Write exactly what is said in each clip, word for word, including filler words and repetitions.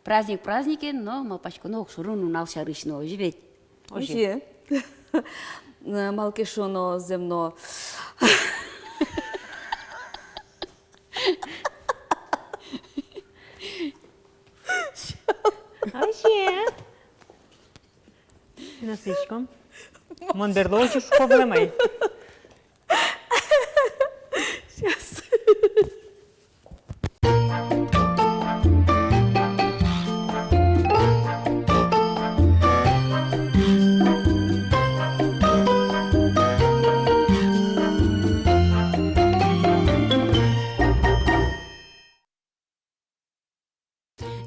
Праздник праздникен, но малпаськоно огшоры нунал сярысь но, озьы ведь? Озьы. Озьы. Малы ке шуоно, зэм но. Озьы. Насыськом. Мон берло озьы шуко вылэм ай. Сейчас.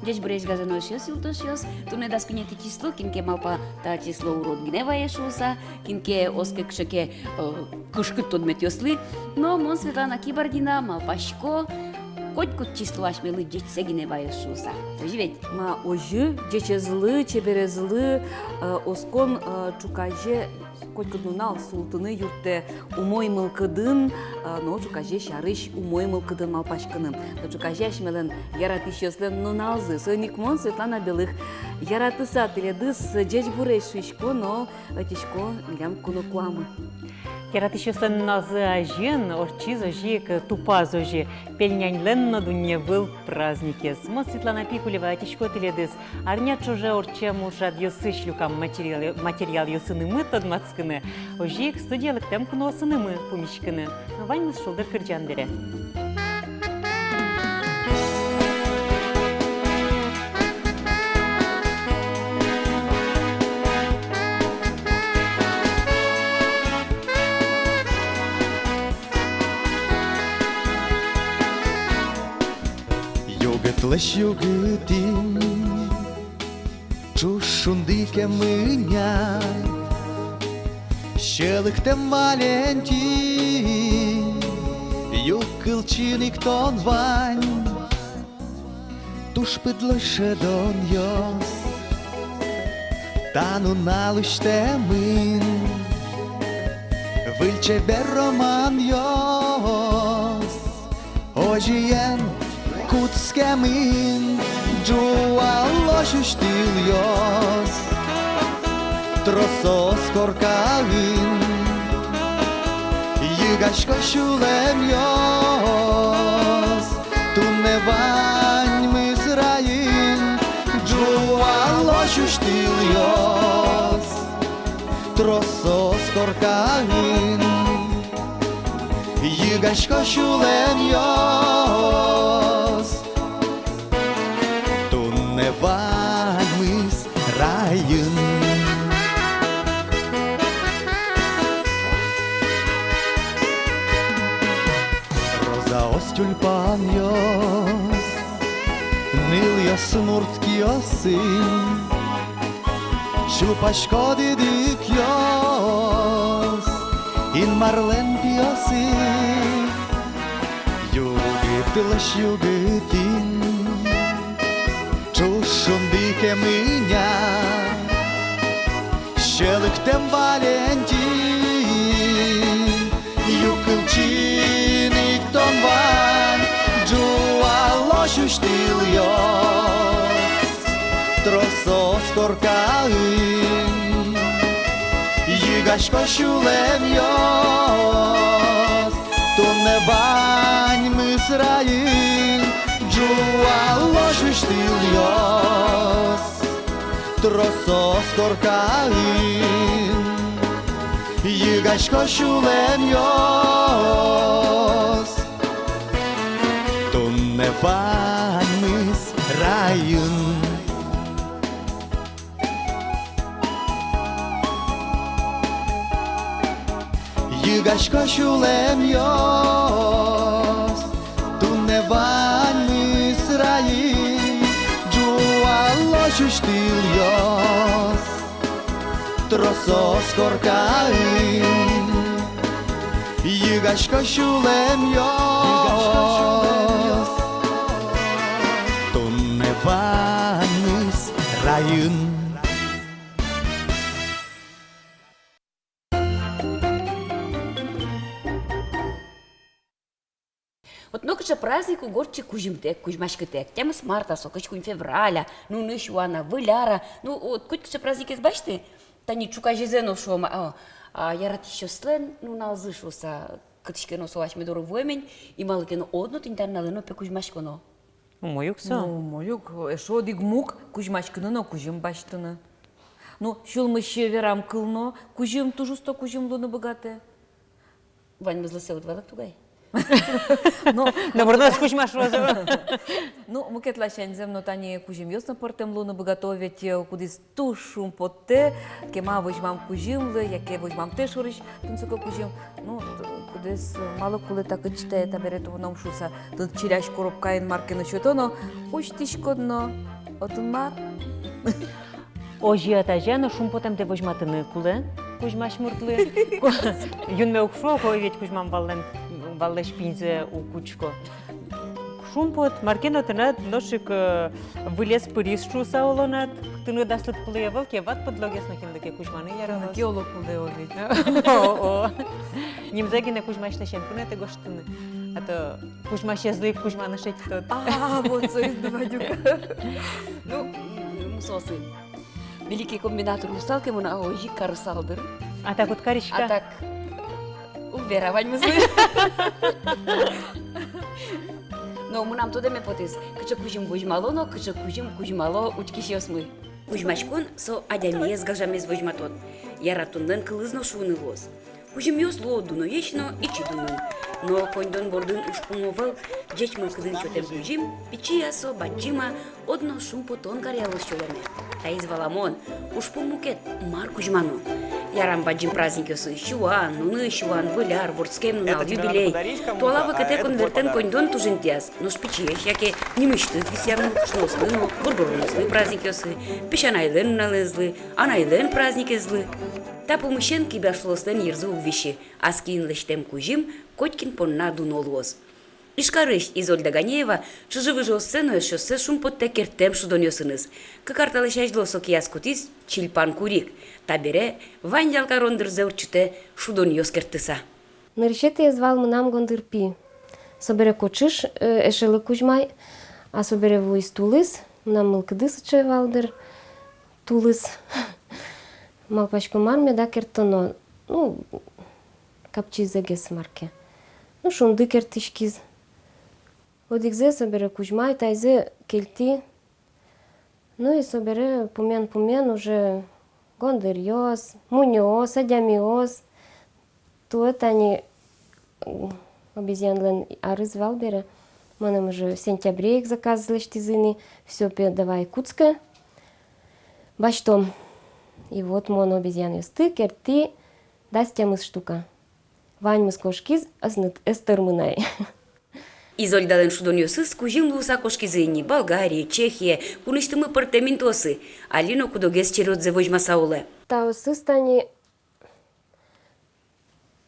Ӟечбуресь, гажано эшъёс, юлтошъёс! Туннэ дас куинетӥ число, кин ке малпа, та число урод гинэ вае шуыса, кин ке оске кыӵе ке, э, кышкыт тодметъёслы. Но мон, Светлана Кибардина, малпасько, котькуд число асьмелы ӟечсэ гинэ ваёз шуыса. Озьы ведь? Ма, озьы, ӟечезлы, чеберезлы, э, оскон, э, ӵуказе котькуд нунал султыны юрттэ умой мылкыдын, а, но ӵуказе сярысь умой мылкыдын малпаськыны. Но ӵуказе асьмелэн яратӥсьёслэн нуналзы. Соин ик мон, Светлана Белых, яратыса тӥледыз ӟечбуресь шуисько но ӧтисько милям кунокламы. Яратӥсьёслэн нуналзы азьын ортчиз озьы ик, тупаз озьы, пельняньлэн но дунневыл праздникез. Мон, Светлана Пикулева, ӧтисько тӥледыз арня ӵоже ортчем ужрадъёсысь люкам материал-, материалъёсынымы тодматскыны, озьы ик студие лыктэм куноосынымы пумиськыны. Ваньмыз шулдыр кырӟан бере. Югытлэсь югыт инь, ӵуж шунды ке мыняй, сьӧлыктэм Валентин, юг кылчи ик тон вань. Туж пыдло шӧдонъёс та нунал усьтэмын, выль чебер романъёс озьыен кутскемын. Ӝуалозь усьтылъёс тросоос коркаын, йыгасько сюлэмъёс. Туннэ ваньмыз райын, ӝуалозь усьтылъёс тросоос коркаын, йыгасько сюлэмъёс. Туннэ ваньмыз райын. Розаос, тюльпанъёс, нылъёс мурт киосын, сюпасько дыдыкъёс Инмарлэн пиосын. Югытлэсь югыт инь, ӵуж шунды ке мыняй, сьӧлыктэм Валентин, юг кылчи ик тон вань. Ӝуалозь усьтылъёс тросоос коркаын, йыгасько сюлэмъёс. Туннэ ваньмыз райын, ӝуалозь усьтылъёс тросоос коркаын, йыгасько сюлэмъёс. Туннэ ваньмыз райын. Йыгасько сюлэмъёс. Туннэ ваньмыз райын, ӝуалозь усьтылъёс тросоос коркаын, йыгасько сюлэмъёс. Туннэ ваньмыз райын. Вот нокыӵе Праздник уг ортчы кузьымтэк, кузьмаськытэк. Тямыс марта со, кызь куинь февраля, нуны сюан-а, выль ар-а. Ну, вот, котькыӵе праздникез басьты, тани ӵуказезэ но шуом, а, а, яратӥсьёслэн нуналзы шуыса, кытысь ке но со асьме доры вуэм ини, и малы ке но одно тӥни та нуналэ но, пе, кузьмаськоно. Умой ук со. Ну, умой ук, эшшо одӥг муг кузьмаськыны но кузьым басьтыны. Ну, сюлмысь верам кыл но, кузьым, туж усто кузьым луыны быгатэ. Ваньмызлы сэ уд валэк, тугай? Но, но бурнос кузьмаш возо. Ну, мукет ласянь зэм но, тани кузьымъёс но пӧртэм луыны быгато ведь, э, кудӥз туж шумпоттэ, кема возьмам кузьымлы, яке возьмамтэ шорысь тунсыко кузьым. Ну, т-, кудӥз, э, малы кулэ та кытчы та, табере тубыном шуыса, тыныд чилясь коробкаен мар ке но сёто но, усьтӥськод но, отын мар. Озьы-а, тазьы-а, но шумпотэмдэ возьматыны кулэ кузьмась муртлы. Ку-, юнме уг шуо, ко ведь кузьмам валлэн, валлэсь пиньзэ уг учко. Шумпот, мар ке но тынад нош ик, э, вылез пыриз шуыса улонад, тыныд аслыд кулэ ӧвӧл ке, ват подлогес но кинлы ке кузьманы яралоз. Тыныд ке оло кулэ ведь. О, о. Нимзэ гинэ кузьмасьлэсь эн кунэты гожтыны. А то кузьмасезлы ик кузьманы шедьтод. А, вот со из два дюка. Ну, м, соосын. Милике комбинатор луысал ке, мон озьы ик карысал дыр. А так уд кариськы-а? А так уг вера ваньмызлы. Но мынам тодэме потӥз, кыӵе кузьым возьмало но кыӵе кузьым кузьмало учкисьёсмы. Кузьмаськон — со адямиез гажамез возьматон, яратонлэн кылыз но шуыны луоз. Кузьымъёс луо дуноесь но ичи дунын. Но коньдон бордын ужпум ӧвӧл, ӟеч мылкыдын сётэм кузьым, пичи-а со, бадӟым-а, одно шумпотон каръялоз сюлэме. Таиз валамон, ужпум мукет, мар кузьмано. Ярам бадӟым праздникъёсы: сюан, нуны сюан, выль ар, вордскем нунал, юбилей. Туала вакытэ конвертэн коньдон туж интыяз. Нош пичиесь яке нимысьтыз висъямын кышноослы но воргоронъёслы праздникъёсы, песянайлэн нуналэзлы, анайлэн праздникезлы. Та пумысен кибашлыослэн йырзы уг висьы, ас киын лэсьтэм кузьым котькин понна дуно луоз. Ижкарысь Изольда Ганеева чыжы-выжыоссэ но эшъёссэ шумпоттэ керттэм шудонъёсыныз. Кык ар талэсь азьло со кияз кутӥз чильпан курик. Табере вань ял карон дырзэ ортчытэ шудонъёс керттыса. Нырысетӥез вал мынам гондыр пи. Собере кочыш, э, эшелы кузьмай, а собере вуиз тулыс, мынам мылкыды сыӵе вал дыр, тулыс. Малпасько, мар меда керттоно, ну, капчизэгес мар ке. Ну, шунды керттӥськиз. Одӥгзэ собере кузьмай, таизэ кельтӥ. Ну и собере пумен-пумен уже гондыръёс, мунёос, адямиос. Туэ тани, м, обезьянлэн арыз вал бере, мыным уже сентябре ик заказ лэсьтӥзы ни, всё, пе, давай кутскы, басьтом. И вот мон обезьянъёсты керттӥ дас тямыс штука. Ваньмыз кошкиз, ӧз ныт-, ӧз тырмы на ай. Изольдалэн шудонъёсыз кузьым луыса кошкизы ини Болгарие, Чехие, кунысьтымы пӧртэм интыосы. Али но куд-огез черёдзэ возьмаса улэ. Таосыз тани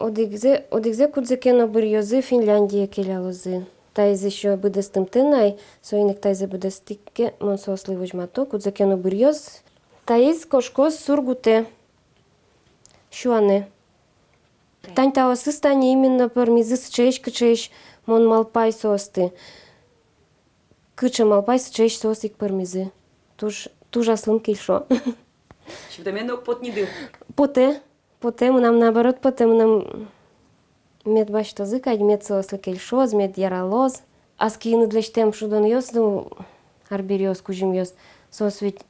одӥгзэ, одӥгзэ кудзэ ке но быръёзы, Финляндие келялозы. Таиз ещё быдэстымтэ на ай, соин ик таизэ быдэстӥ ке, мон соослы возьмато, кудзэ ке но быръёз. Таиз кошкоз Сургутэ сюанэ. Тань таосыз тани именно пӧрмизы сыӵеесь, кыӵеесь мон малпай соосты. Кыӵе малпай, сыӵеесь соос ик пӧрмизы. Туж, туж аслым кельшо. Сютэмен но уг пот ни дыр. Потэ, потэ, мынам наоборот потэ, мынам мед басьтозы кадь, мед соослы кельшоз, мед яралоз. Ас киыныд лэсьтэм шудонъёс, ну, арбериос, кузьымъёс, соос ведь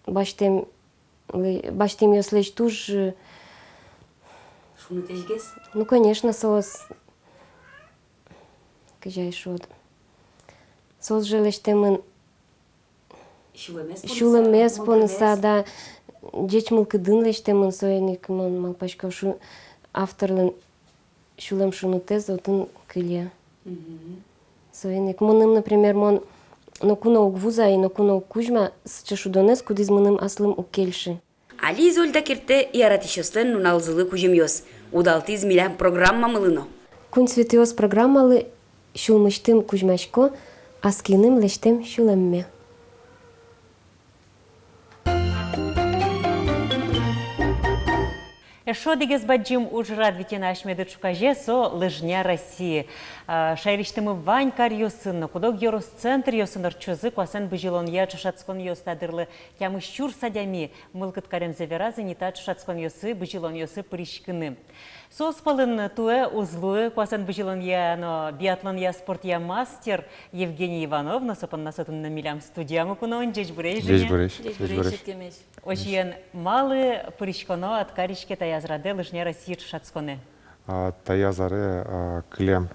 басьтэм лэ-, басьтэмъёслэсь туж, э, шунытэсьгес? Ну, конечно, соос, кызьы ай шуод. Соос же лэсьтэмын сюлэмез поныса, сюлэмез поныса, мылкыдмес. Да, ӟеч мылкыдын лэсьтэмын, соин ик мон малпасько, шу-, авторлэн сюлэм шунытэз отын кыле. Мгм. Соин ик мыным, например, мон ноку но уг вуза и ноку но уг кузьма сыӵе шудонэз, кудӥз мыным аслым уг кельшы. Али Изольда керттэ яратӥсьёслэн нуналзылы кузьымъёс. Удалтӥз милям программамылы но. «Куинь цветыос» программалы сюлмысьтым кузьмасько ас киыным лэсьтэм сюлэмме. Эшшо одӥгез бадӟым ужрад витьтон асьмеды ӵуказе — со Лыжня России. А, шаерысьтымы вань каръёсын но куд-ог ёрос центръёсын ортчозы куасэн бызьылонъя ӵошатсконъёс. Та дырлы тямыс сюрс адями мылкыд каремзэ веразы ни та ӵошатсконъёсы, бызьылонъёсы пыриськыны. Соос пӧлын туэ уз луы куасэн бызьылонъя но биатлонъя спортъя мастер Евгений Иванов, но со понна со туннэ милям студиямы куноын. Ӟечбуресь, Женя. Ӟечбуресь. Ӟечбуресь, ӟечбуресь. Озьыен, малы пыриськоно-а, кариське таяз радэ Лыжня России ӵошатсконэ? А, таяз аре, а, кылем,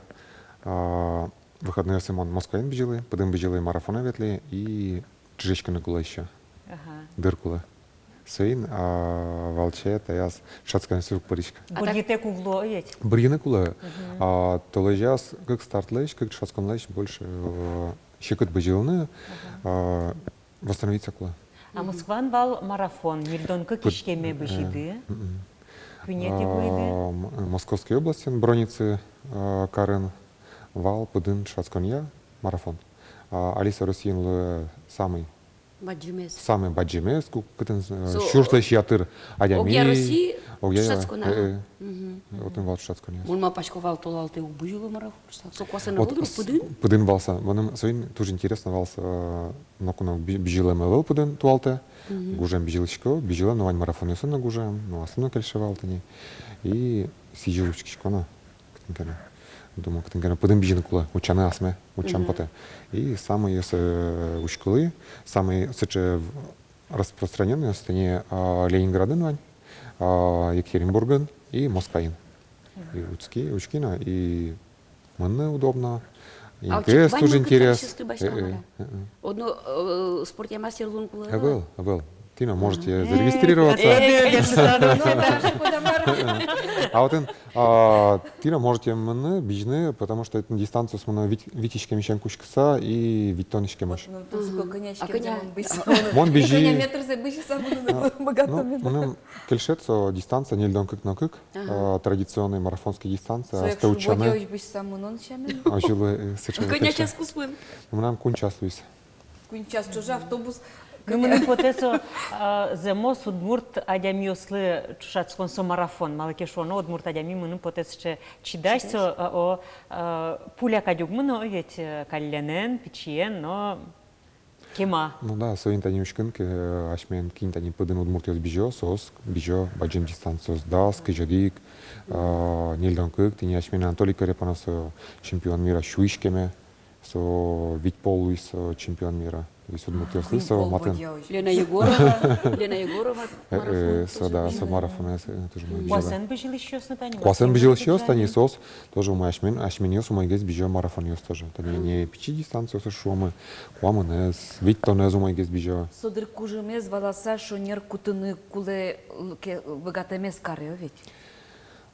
а, выходнойёсы мон Москваын бызьылӥ, пыдын бызьылӥ, марафонэ ветлӥ и ӵыжеськыны кулэ ещё. Ага. Дыр кулэ. Соин, а, валче таяз ӵошатсконъёсы уг пыриськы. А так бырйытэк уг луы ведь? Бырйыны кулэ. Мгм. А, толэзяз кык стартлэсь, кык ӵошатсконлэсь больше, э, секыт бызьылыны, ага, а, восстановиться кулэ. А Москваын вал марафон, ньыльдон кык иськеме бызьыды. Э, мгм. Куинетӥ вуиды. А, м-, Московской областьын, Бронницы, а, карын вал пыдын ӵошатсконъя марафон. А, али со Россиын луэ самый бадӟымез. Самый бадӟымез, ку-, кытын, э, со сюрслэсь ятыр адями. Огъя Россия, огъя, ӵошатскон-а? Э, э. Мгм. Отын вал ӵошатсконъёс. Мон малпасько, вал толалтэ уг бызьыло марафон. Со куасэн ӧвӧл дыр, пыдын? Пыдын вал со. Мыным соин туж интересно вал со, э, ноку но би-, бызьылэм ӧвӧл пыдын толалтэ. Мгм. Гужем бызьылӥсько, бызьылэм но вань марафонъёсын но гужем, но аслым но кельше вал тани. И сӥзьыл учкисько но. Кытын ке но. Думаю, кытын ке но пыдын бызьыны кулэ, утчаны асме, утчан потэ. И самый, если, э, учкылӥ, самый сыӵе в-, распространённый, если не, а, Ленинградын вань, а, Екатеринбургын и Москваын. И учки, учки но, и мыным удобно. А интерес, туж интерес. Э, э, э, э. Одно, э, спортъя мастер луыны кулэ ӧвӧл, ӧвӧл. Тӥ но можете зарегистрироваться. Э, э, э, э. А вот ин-, а, тӥ но можете мыны, бызьыны, потому что это дистанциос мыно вить-, вить иськемысен кутскыса и витьтон иськемысь. Вот, ну, тут сколько, кӧня иськем, а кӧня мон бызьыса мыно. Мон бызьӥ. Кӧня метрзэ бызьыса мыно, а, быгато мед. Ну, мыным кельше со дистанция ньыльдон кык но кык. Ага. Э, традиционной марафонской дистанция, астэ утчаны. Со ик шуг-секыт быдӟа, озьы бызьыса мынон сямен. Озьы луэ, э, сыӵе. Кӧня час куспын? Мынам куинь час луиз. Куинь час ӵоже автобус. Ну, мыным потэ, со, а, зэмос удмурт адямиослы ӵошатскон со марафон. Малы ке шуоно, удмурт адями, мыным потэ, сыӵе чидась, чидась, со, а, о, а, пуля кадь уг мыно ведь, э, каллен, пичиен но. Кема. Ну да, соин тани учкын ке, э, асьмелэн кин тани пыдын удмуртъёс бызё, соос бызё бадӟым дистанциос, дас, кызь одӥг, э, ньыльдон кык, тӥни асьмелэн Анатолий Корепанов, со чемпион мира сю иськеме, со вить пол луиз, со чемпион мира. Вить удмуртъёс луиз со матын. Лена Егорова, Лена Егорова. Э, э, марафон со, тоже да, бызьылэ. Со марафонэ, э, тоже умой бызьылэ. Куасэн бызьылӥсьёс но тани. Куасэн бызьылӥсьёс тани, соос тоже умой, асьмен, асьменъёс умойгес бызьо марафонъёс тоже. Тани не пичи дистанциосы шуомы, куамынэз, витьтонэз умойгес бызьо. Со дыр кужымез валаса шонер кутыны кулэ, л-, ке, быгатэмез каре ведь.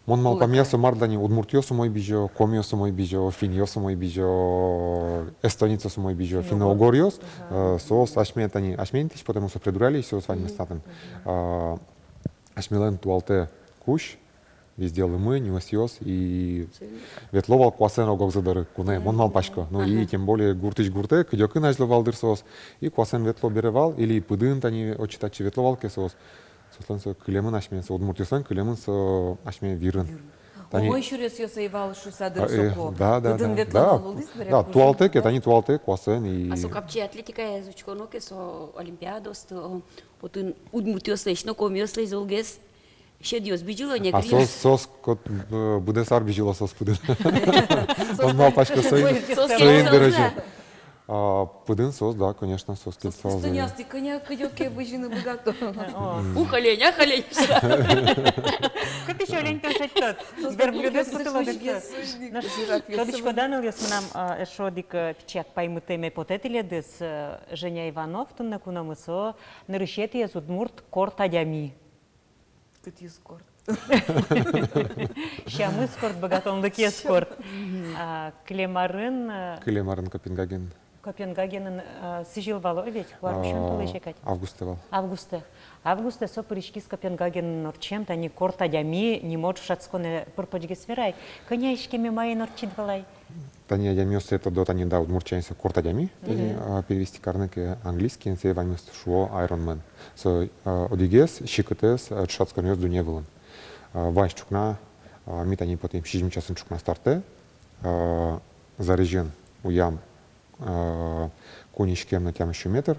Мон малпамъя, со мар тани, удмуртъёс умой бызьо, комиос умой бызьо, финнъёс умой бызьо, эстонецъёс умой бызьо, финно-угоръёс, э, соос асьме тани, асьме интыысь, потому что Придуральысь соос ваньмыз татын. А, асьмелэн туалтэ кузь, везде лымы, нюлэсъёс, и ветло вал куасэн ог-огзы доры, куное, мон малпасько. Ну и тем более гуртысь гуртэ, кыдёкын азьло вал дыр соос, и куасэн ветло бере вал, или пыдын тани отчы-татчы ветло вал ке соос. Соослэн со кылемын асьмелэн, со удмуртъёслэн кылемын со асьме вирын. Вирын. Тани умой сюресъёс ӧй вал шуса дыр, а, э, соку. Да, да, да. Пыдын ветлыны луиз бере. Да, туалтэ ке, тани туалтэ куасэн и. А со капчи атлетикаез учконо ке, со олимпиадаосты, о, отын удмуртъёслэсь но комиослэсь золгес шедьёс бызьыло, негръёс. А соос, соос кот, э, быдэс ар бызьыло соос пыдын. Мон малпасько, соин, соин дыр озьы. А, пыдын соос, да, конечно, соос кельтӥзы. Соос кыстыны ас ик кӧня кыдёке бызьыны быгато. О. Ух, олень, ах, олень. Кытысь олень тон шедьтод? Верблюдъёс кутыло дыр соос. Нош, тодӥськоды-а, нылъёс, мынам, а, эшшо одӥг, э, пичияк паймытэме потэ тӥледыз, э, Женя Иванов туннэ куномы, со нырысетӥез удмурт корт адями. Кытӥз корт? Сямыз корт, быгатонлыкез корт. А, кылем арын, а, кылем арын Копенгаген. Копенгагенын, а, сӥзьыл вал ведь, куарусён, а, толэзе кадь. Августэ вал. Августэ. Августэ со пыриськиз Копенгагенын ортчем тани «Корт адями» нимо ӵошатсконэ. Пыр-почгес верай, кӧня иськеме, маин ортчид вал ай? Тани адямиос сое тодо, тани, да, удмурт сямен со корт адями, тани, а, перевести карыны ке английскиен, сое ваньмыз шуо Ironman. Со, а, одӥгез секытэз, а, ӵошатсконъёс дунне вылын. А, ваньзэ ӵукна, а, ми тани потӥм сизьым часын ӵукна стартэ, а, зарезьын уям, а, куинь иськем но тямыс сю метр.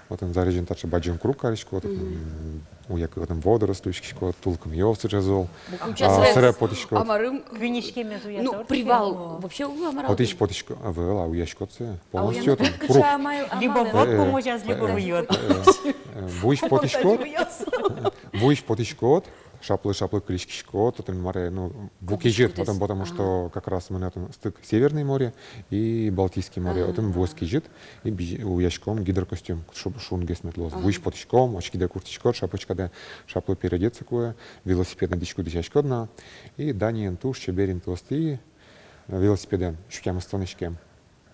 Отын зарезьын таӵе бадӟым круг кариськод, отын, м, уяке отын водоросли учкиськод, тулкымъёс сыӵе зол. Бу куинь час. А, сыре потӥськод. Амарым. Куинь иськемез уя. Ну, привал вообще уг луы, амал. Отысь потӥськод, а, вал, а уяськод сое. А полностью уян отын кыӵе круг. Амал, либо амал. Вод пумозяз, либо выйод. Э, э, э, вуысь потӥськод. Вуысь потӥськод. Шаплы-шаплы кылиськиськод, отын маре, ну, ву кезьыт, потому, потому что как раз мынам отын стык Северное море и Балтийское море, отын вуэз кезьыт, и бызе-, уяськом гидрокостюм, шу-, шунгес мед луоз. Вуысь потӥськом, очкидэ куртӥськод, шапочкадэ шаплы переодеться кулэ, велосипедэн дӥськут, дӥсяськод на, и Даниын туж чебер интыосты, велосипедэн, сю тямыстон иськем.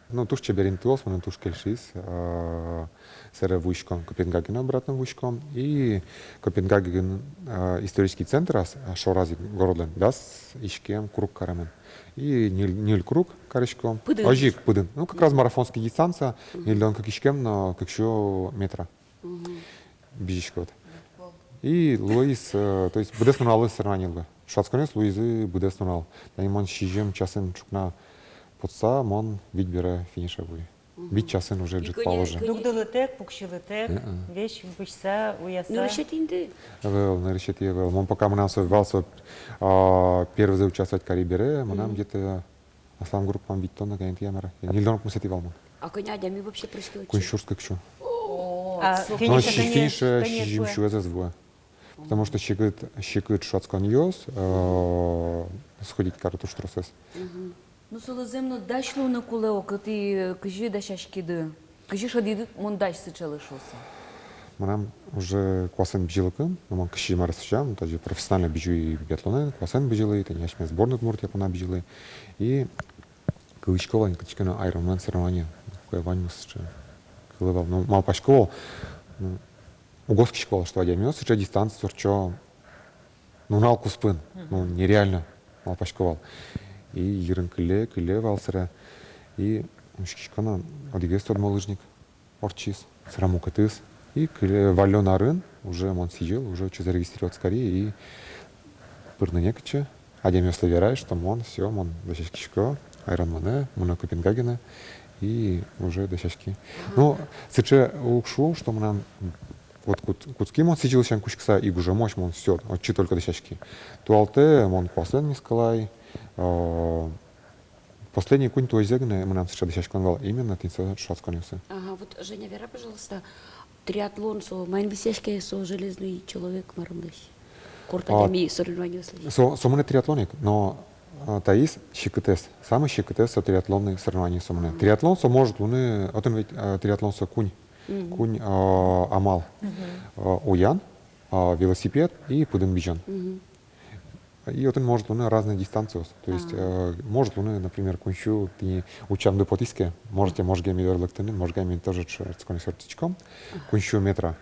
Ну, туж чебер интыос, мыным туж кельшиз. А, сыре вуиськом Копенгагене, обратно вуиськом. И Копенгагеным, а, исторический центраз, а, шораз ик городлэн, дас иськем круг каремын. И ньыль, ньыль круг кариськом. Пыдын. Озьы ик пыдын. Ну, как раз марафонский дистанция, ньыльдон кык иськем но кык сю метра. Бызиськод. И луиз, э, то есть быдэс нуналлы соревнование луэ. Шутэтсконъёс луизы быдэс нунал. Тани мон сизьым часын ӵукна потса, мон вить бере финише вуи. Вить часын уже ӝытпал уже. Дугдылытэк, пуксьылытэк, весь бызьыса, уяса. Нырысетӥ инды? Ӧвӧл, нырысетӥ ӧвӧл. Мон пока мынам со вал со, а, первыйзэ участвовать кари бере, мынам где-то аслам группам витьтон но кӧня интые мар-а. Ньыльдон укмысэтӥ вал мон. А кӧня адями вообще прыщи? Куинь сюрс кык сю. О, а, супер. Но финише, финише кӧня, кӧня сизьым сюэз ӧз вуэ. Потому что секыт, секыт шутэтсконъёс, э, сходить каро туж тросэз. Ну, солы зэм но дась луыны кулэ, кытӥ, кызьы дасяськиды. Кызьы шӧдӥды, мон дась сыӵелы шуыса? Мынам уже куасэн бызьылыкым, но мон кызьы мар сыӵе, ну, даже профессионально бызьылӥ и биатлонын, куасэн бызьылӥ, тани асьме сборной Удмуртия понна бызьылӥ. И кылӥсько вал ини кытчы ке но Ironman соревнование, куке ваньмыз сыӵе кылэ вал. Но малпасько вал, ну, уг оскиськы вал, что адямиос сыӵе дистанциез ортчо нунал куспын, ну, нереально, малпасько вал. И йырын кыле, кыле вал сыре. И учкисько но, одӥгез тодмо лыжник ортчиз, сыре мукетыз. И кыле, валлён арын уже мон сӥзьыл, уже отчы зарегистрироваться кари, и пырны некытчы. Адямиослы верай, что мон, всё, мон дасяськисько Ironman-э, мыно Копенгагенэ, и уже дасяськи. Ну, сыӵе уг шуо, что мынам вот кут-, кутски мон сӥзьылысен кутскыса, и гужемозь мон всё, отчы только дасяськи. Туалте мон куасэн мискалай, э, последний куинь туэзэ гинэ мынам сыӵе дасяськон вал, именно тӥни со шутэтсконъёсы. Ага, вот, Женя, вера, пожалуйста, триатлон со маин висъяське, со железный человек марынлэсь? Корт адями соревнованиослэсь. Со, со мынэ триатлон ик, но, а, таиз секытэз, самый секытэз со триатлонный соревнование со мынэ. Триатлон со может луыны, отын ведь, а, триатлон со куинь, куинь, а, амал. А, уян, а, велосипед и пыдын бызён. И отын может луыны разный дистанциос. То есть, э, может луыны, например, куинь сю, тӥни утчамды потӥз ке, можете Можгеме доры лыктыны, Можгеме тоже шутэтсконъёс ортчытӥськом. Куинь сю метра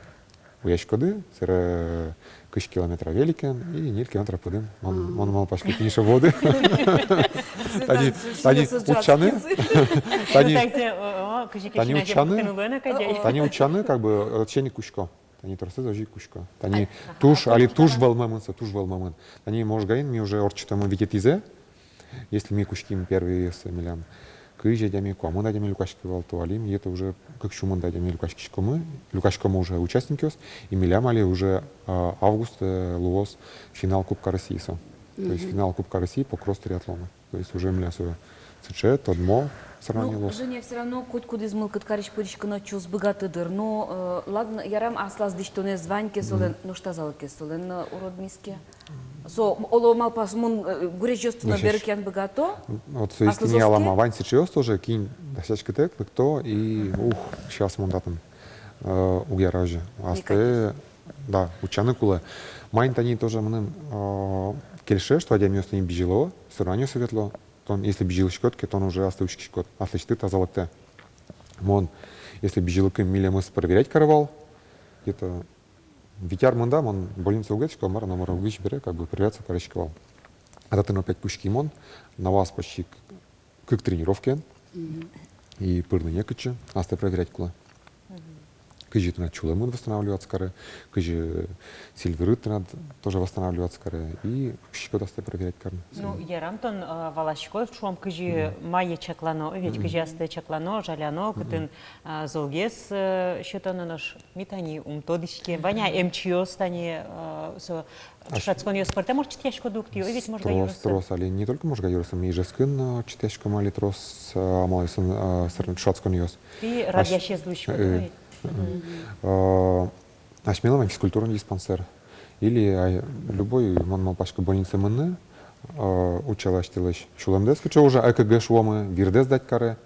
уяськоды, сыре кызь километра великен и ньыль километра пыдын. Мон, мон малпасько, тӥни шо воды. Тани, тани утчаны. Тани, тани утчаны. Тани утчаны, как бы, э, отчы ик кутско. Тани тросэз озьы ик кутско. Тани туж, али туж вӧлмемын со, туж вӧлмемын. Тани Можгаын ми уже ортчытӥмы витетӥзэ. Если ми кутским первыйзэ, милям кызь адями, куамын адями люкаське вал, то али ми где-то уже кык сю мында адями люкаськиськомы, люкаськомы уже участникъёс, и милям али уже, а, августэ, э, луоз финал Кубка России со. То есть финал Кубка России по кросс-триатлону. То есть уже милям со сыӵе тодмо соревнование луоз. Ну, Женя, всё равно котькудӥз мылкыд карись пыриськыны отчы уз быгаты дыр. Ну, э, ладно, ярам, аслаз дӥсьтонэз вань ке солэн, нош тазалыкез солэн, э, уродмиз ке. Со, оло, малпасько, мон, э, гурезьёсты но берыкъян быгато. Вот со истинно алама. Вань сыӵеос тоже, кин дасяськытэк лыкто и, ух, сейчас мон татын, э, уг яра озьы. Астэ, да, утчаны кулэ. Маин тани тоже мыным, э, кельше, что адямиос тани бызьыло, соревнованиосы ветло. Тон, если бызьылӥськод ке, тон уже астэ учкиськод, аслэсьтыд тазалыктэ. Мон, если бызьылыкым милемыз проверять каро вал, где-то вить ар мында мон больницае уг ветлӥськы вал, мар но, мар но, уг лэзиськы бере, как бы, проверяться карисько вал. А татын опять кутски мон, наваз почти к-, кык тренировкаен, и пырны некытчы, астэ проверять кулэ. кызьы тынад сюлэмыд восстанавливаться каре, кызьы сильвирыд тынад тоже восстанавливаться каре, и учкиськод астэ проверять карыны. Ну, ярам, тон, а, валаськод, шуом, кызьы мае чаклано, ведь кызьы астэ чаклано, жаляно, кытын, а, золгес, э, сётоно, нош ми тани ум тодӥське, вань-а эмчиос тани, а, со ӵошатсконъёс пӧртэм ортчытъяськоды ук тӥ, ведь Можга ёросын. Трос, трос, али не только Можга ёросын, ми Ижевскын, а, ортчытъяськом али трос, а, амалъёсын, а, сэрен ӵошатсконъёс. Тӥ радъясез луиськоды, э, ведь? Мгм. А, асьмелэн вань физкультурный диспансер. Или, а, любой, мон малпасько, больнице мыныны, а, утчало асьтэлэсь сюлэмдэс, кыӵе уже ЭКГ шуомы, вирдэс сдать каре,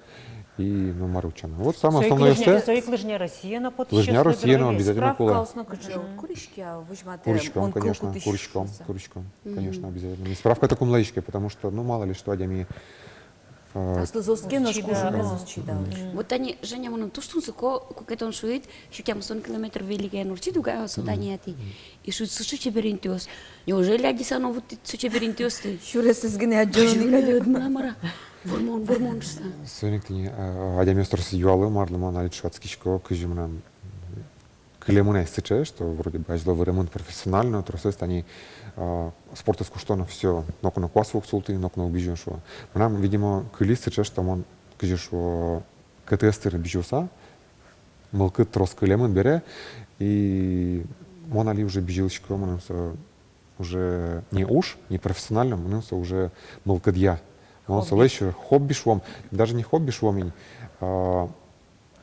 и, ну, мар утчано. Вот самое основное. Со ик лыжня, со ик лыжня Россия но потӥсез. Лыжня Россия но обязательно кулэ. Справкаос но кыӵе, куриське-а, возьматэ, куриськом, мон конечно, куку тысяч куриськом, шуса. Куриськом, конечно, обязательно. И справка-то кулэ луиське, потому что, ну, мало ли что, адями, а, аслыз оске, нош кужымез уз чида. Мгм. Вот тани, Женя, мыным туж тунсыко, куке тон шуид, сю тямыстон километр великая Нурчи дугае, со тани ати. И шуид, сыӵе чебер интыос. Неужели адӟыса но вуттӥд со чебер интыосты? Сюресэз гинэ адӟоно ни кадь. Адӟоно ӧд мынам, мар-а. Вормон, вормон шуса. Соин ик тӥни, а, адямиос тросэз юало, марлы мон али ӵошатскисько, кызьы мынам кылемын ай сыӵе, что вроде бы азьло выремын профессионально, тросэз тани, а, спортэз куштоно, всё, ноку но куаспу уг султы, ноку но уг бызё, шуо. Мынам, видимо, кылиз сыӵе, что мон, кызьы шуо, КТС тыр бызёса, мылкыд трос кылемын бере, и мон али уже бызьылӥсько, мыным со уже не уж, не профессионально, мыным со уже мылкыдъя. Мон солэсь хобби шуом, даже не хобби шуом ини, а,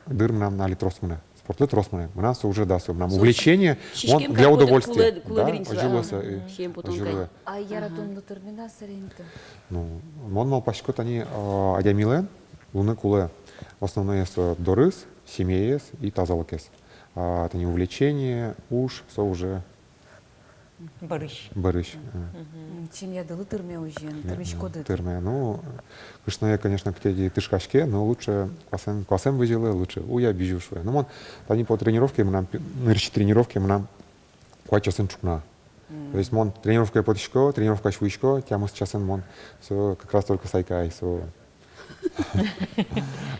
дыр мынам али трос мынэ, спортлы трос мынэ. Мынам со уже, да, со мынам увлечение, мон для удовольствия. Да, озьы луэ со, э, озьы луэ. А яратонлы тырме-а сэрен инты? Ну, мон малпасько, тани, а, адямилэн луыны кулэ основное со дорыз, семьяез и тазалыкез. А тани увлечение, уж, со уже бӧрысь. Бӧрысь, а. Мгм. Семьядылы тырме озьыен, тырмиськоды-а? Тырме. Ну, кышное, конечно, кытӥ тышкаське, но лучше куасэн, куасэн бызьылэ, лучше уя, бызьы, шуэ. Ну, мон тани по тренировке мынам, пи-, нырысь тренировке мынам куать часын ӵукна. То есть мон тренировкае потӥсько, тренировкаысь вуисько, тямыс часын мон, со как раз только сайка ай, со.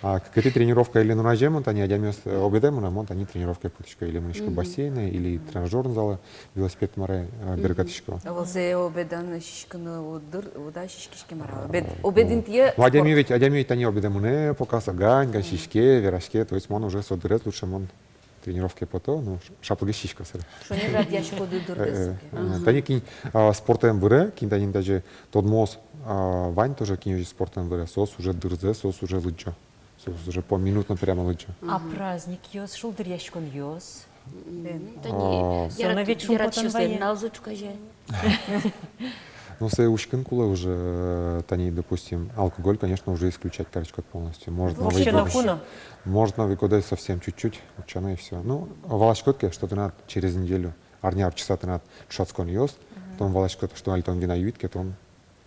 А кытӥ тренировка или нуназе мон тани, адямиос, э, обедэ мынэ, мон тани тренировкае потӥсько, или мынӥсько бассейнэ, или тренажёрный залэ, велосипед мар-а, э, бергатӥсько. А вот сое обедан сиськыны уд дыр, уд-а сиськиське, мар-а? Обед, обед интые. Ну, адями ведь, адями ведь тани обедэ мынэ, пока со гань-гань сиське, вераське, то есть мон уже со дырез лучше мон тренировкае пото, ну, ш-, шаплыгес сисько сыре. Шонер радъяськоды дырдэс. Э, э, тани кин, а, спортэн выре, кин тани тазьы тодмоос, а, вань тоже, кин озьы спортэн выре, соос уже дырзэ, соос уже лыдӟо. Соос уже поминутно прямо лыдӟо. А праздникъёс, шулдыръяськонъёс? Тани яратӥсьёслэн нуналзы ӵуказе. Ну, сое учкыны кулэ уже, э, тани, допустим, алкоголь, конечно, уже исключать кариськод полностью. Может, Новый год, может, Новый годэ совсем чуть-чуть утчано и всё. Ну, валаськод ке, что тынад через неделю, арня ортчыса тынад ӵошатсконъёс, тон валаськод, что али тон вина юид ке, тон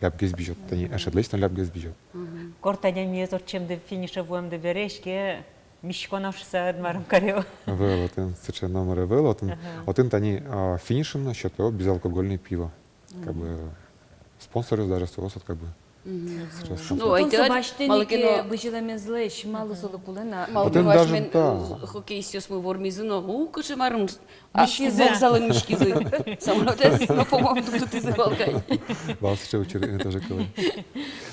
лябгес бызёд, тани эшедлэсь тон лябгес бызёд. Мгм. Корт адямиез ортчемды, финише вуэмды бере, иське, миськоно шуса ӧд марым каре. Ӧвӧл, отын сыӵе номыр ӧвӧл, отын, отын тани, а, финишын но сёто безалкогольное пиво. Как бы спонсоръёс даже соос, вот, как бы. Мгм. Сыӵе. Ну, спонсор. Тон со басьтӥд ке бызьылэмезлэсь, малы солы кулэ на. Малы ке, отын даже, да, хоккеистъёсмы вормизы но, у, кыӵе марым, а, вокзалын миськизы. Самолётэз но, по-моему, дугдытӥзы вал кадь. Вал сыӵе учыр, э, тоже кылэ.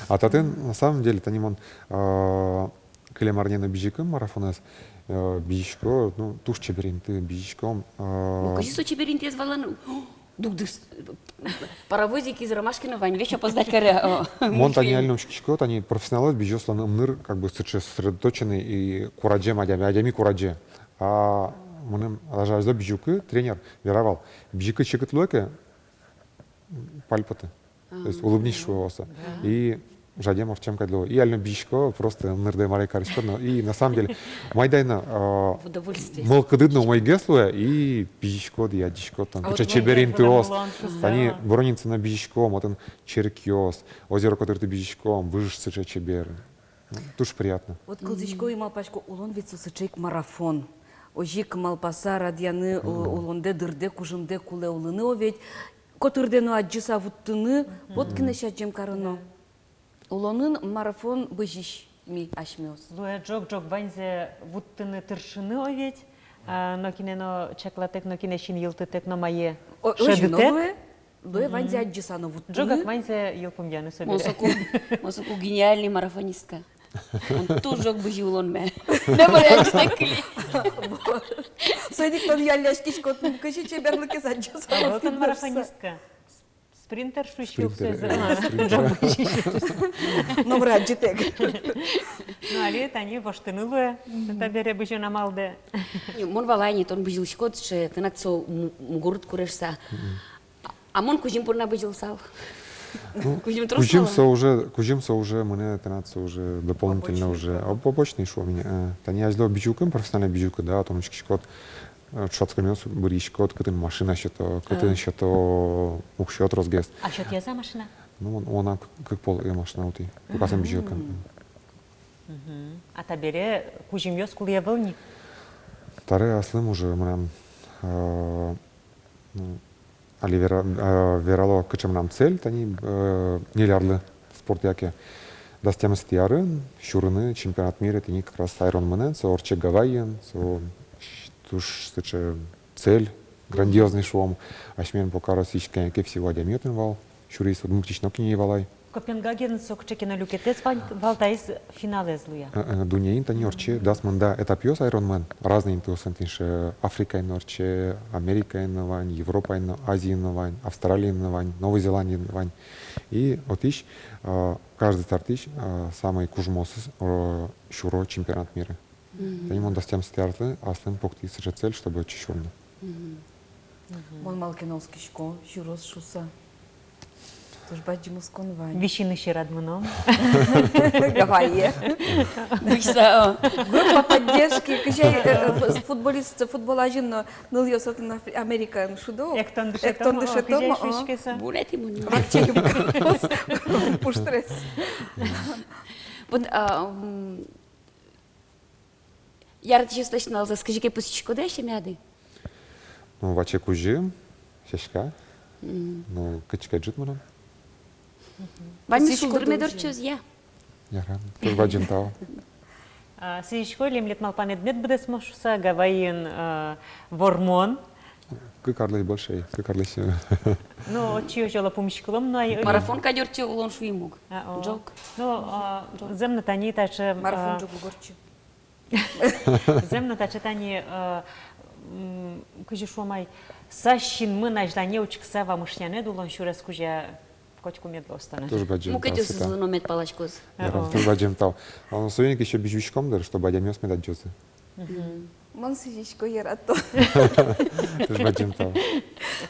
А татын, на самом деле, тани мон, а, кылем арне но бызиськым марафонэз, э, бызисько, ну, туж чебер инты, бызиськом, а. Ну, кызьы со чебер интыез валаны, дугдыз, паровозик из Ромашкина вань, весь опоздать каре, о, мультфильм. Мон тани али но учкисько, тани профессионалъёс бызёзы, солэн ымныр, как бы, сыӵе сосредоточенный и курадӟем адями, адями курадӟе. А мыным даже азьло бызиськыку тренер вера вал: бызиськыку секыт луэ ке, пальпоты. То есть улыбнись, шуо со. И жадем ортчем кадь луо. И али но бызисько, просто ымнырдэ мар-а кариськод но. И на самом деле, майда но, а, мылкыдыд но умойгес луэ, и бызиськод, и адӟиськод, тон, кыӵе чебер интыос. Тани Броннице но бызиськом, отын черкъёс, озеро котыртӥ бызиськом, выж сыӵе чебер. Туж приятно. Вот кылзӥсько и малпасько, улон ведь со сыӵе ик марафон. Озьы ик малпаса радъяны, у-, улондэ, дырдэ, кужымдэ кулэ улыны, о ведь. Котырдэ но адӟыса вуттыны, вот кинэ адӟем кароно. Улонын марафон бызись ми асьмеос. Луэ ӝог-ӝог ваньзэ вуттыны, тыршыны, о ведь. А, нокинэ но чаклатэк, нокинэ син йылтытэк но мае. О, озьы но шӧдытэк. Луэ, луэ, ваньзэ адӟыса но вуттыны. Ӝогак ваньзэ йылпумъяны собере. Мон соку, мон соку гениальный марафонистка. Мон туж ӝог бызи улонме. Номыр адӟытэк кыли. Соин ик тон юалляськиськод, кызьы чеберлыкез адӟыса. А вот он, марафонистка. Спринтер шуиське. Спринтер, уксёез, э, а, спринтер. Ӝог бызи. Номыр адӟытэк. Ну, али тани воштыны луэ, мгм, табере бызён амалдэ. Не, мон валай ни, тон бызьылӥськод сыӵе, тынад со му-, мугорыд курешса. Мгм. А мон кузьым понна бызьылысал. Ну, кузьым трос, кузьым вал-а? Со уже, кузьым со уже мынэ, тынад со уже дополнительно. Побочный уже. Об-, побочный, шуом ини, э, тани азьло бызьылкын, профессиональной бызьылкын, да, тон учкиськод, э, ӵошатсконъёс быръиськод, кытын машина сёто, кытын, а, сёто уксё тросгес. А сётъяз-а машина? Ну, мон-, мынам кык, кык пол, э, машина утӥ. Куке аслым бызьылкын. Мгм. Мгм. А табере кузьымъёс кулэ ӧвӧл ни? Табере аслым уже мынам, э, м, али вера-, э, верало, кыӵе мынам цель, тани, э, ньыль арлы спорт яке. Дас тямысэтӥ арын сюрыны чемпионат мира, тӥни как раз Айронмэнэн, со ортче Гавайиын, со туж сыӵе цель грандиозный, шуом. Асьмелэн пока Россиысь кӧня ке всего адями отын вал сюриз, Удмуртиысь нокин ӧй вал ай. Копенгагенын со кыӵе ке но люкетэз вал, вал, таиз финалэз луэ. Э, э, дуннеын тани ортче дас мында этапъёс Айронмэн, разный интыосын, тӥни, э, Африкаын но ортче, Америкаын но вань, Европаын но, Азиын но вань, Австралиын но вань, Новой Зеландиын но вань. И отысь, э, каждый стартысь, э, самой кужмоосыз, э, сюро чемпионат мира. Мгм. Тани мон дас тямысэтӥ арлы аслым пуктӥ сыӵе цель, чтобы отчы сюрыны. Мгм. Мгм. Мон малы ке но оскисько, сюроз шуыса. Туж бадӟым оскон вань. Висьыны сьӧрад мыном. Гавайи. Быгса, о. Группа поддержки, кызьы, э, э, ф-, футболист, футбол азьын но нылъёс отын Афри-, Америкаын шудо. Эктон дышетом, эктон дышетом, о, о, кызьы шуиське со. Вунэтӥ мон. Вакчи юбкаос. Пуштрес. Вот, а, м, яратӥсьёслэсь нуналзэс кызьы ке пусйиськоды-а семьяды? Ну, ваче кузьым, сяська. Мгм. Ну, кыӵе ке ӝыт мынам. Ваньмыз шулдыр мед ортчоз, я. Яра, туж бадӟым тау. А, сӥзисько, лемлет малпанэд мед быдэсмоз шуыса, Гавайиын, а, вормон. Кык арлэсь больше, кык арлэсь. Ну, отчы озьы оло пумиськылом но ай. Марафон кадь ортче улон, шуим ук. А, о. Ӝог. Ну, а, ӝог. Зэм но тани таӵе, а, марафон ӝог уг ортчы. Зэм но таӵе тани, э, м, кызьы шуом ай, со синмын азьлане учкыса вамышъянэд улон сюрес кузя котьку мед луоз тонэ. Туж бадӟым тау, Света. Мукетъёсызлы но мед паласькоз. Яра, туж бадӟым тау. А, соин ик ещё бызьылӥськом, дыр, чтобы адямиос мед адӟозы. Мгм. Мон сӥзисько яратон. Туж бадӟым тау.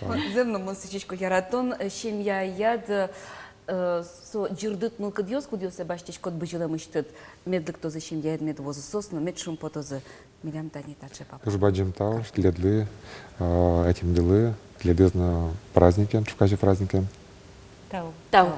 Мон, зэм но, мон сӥзисько яратон, э, семьяяд, э, со ӟырдыт мылкыдъёс, кудъёссэ басьтӥськод бызьылэмысьтыд, мед лыктозы семьяед, мед вуозы соос но, мед шумпотозы. Милям тани таӵе папа. Туж бадӟым тау тӥледлы, э, ӧтемдылы, тӥледыз но праздникен, ӵуказе праздникен. Тау. Тау.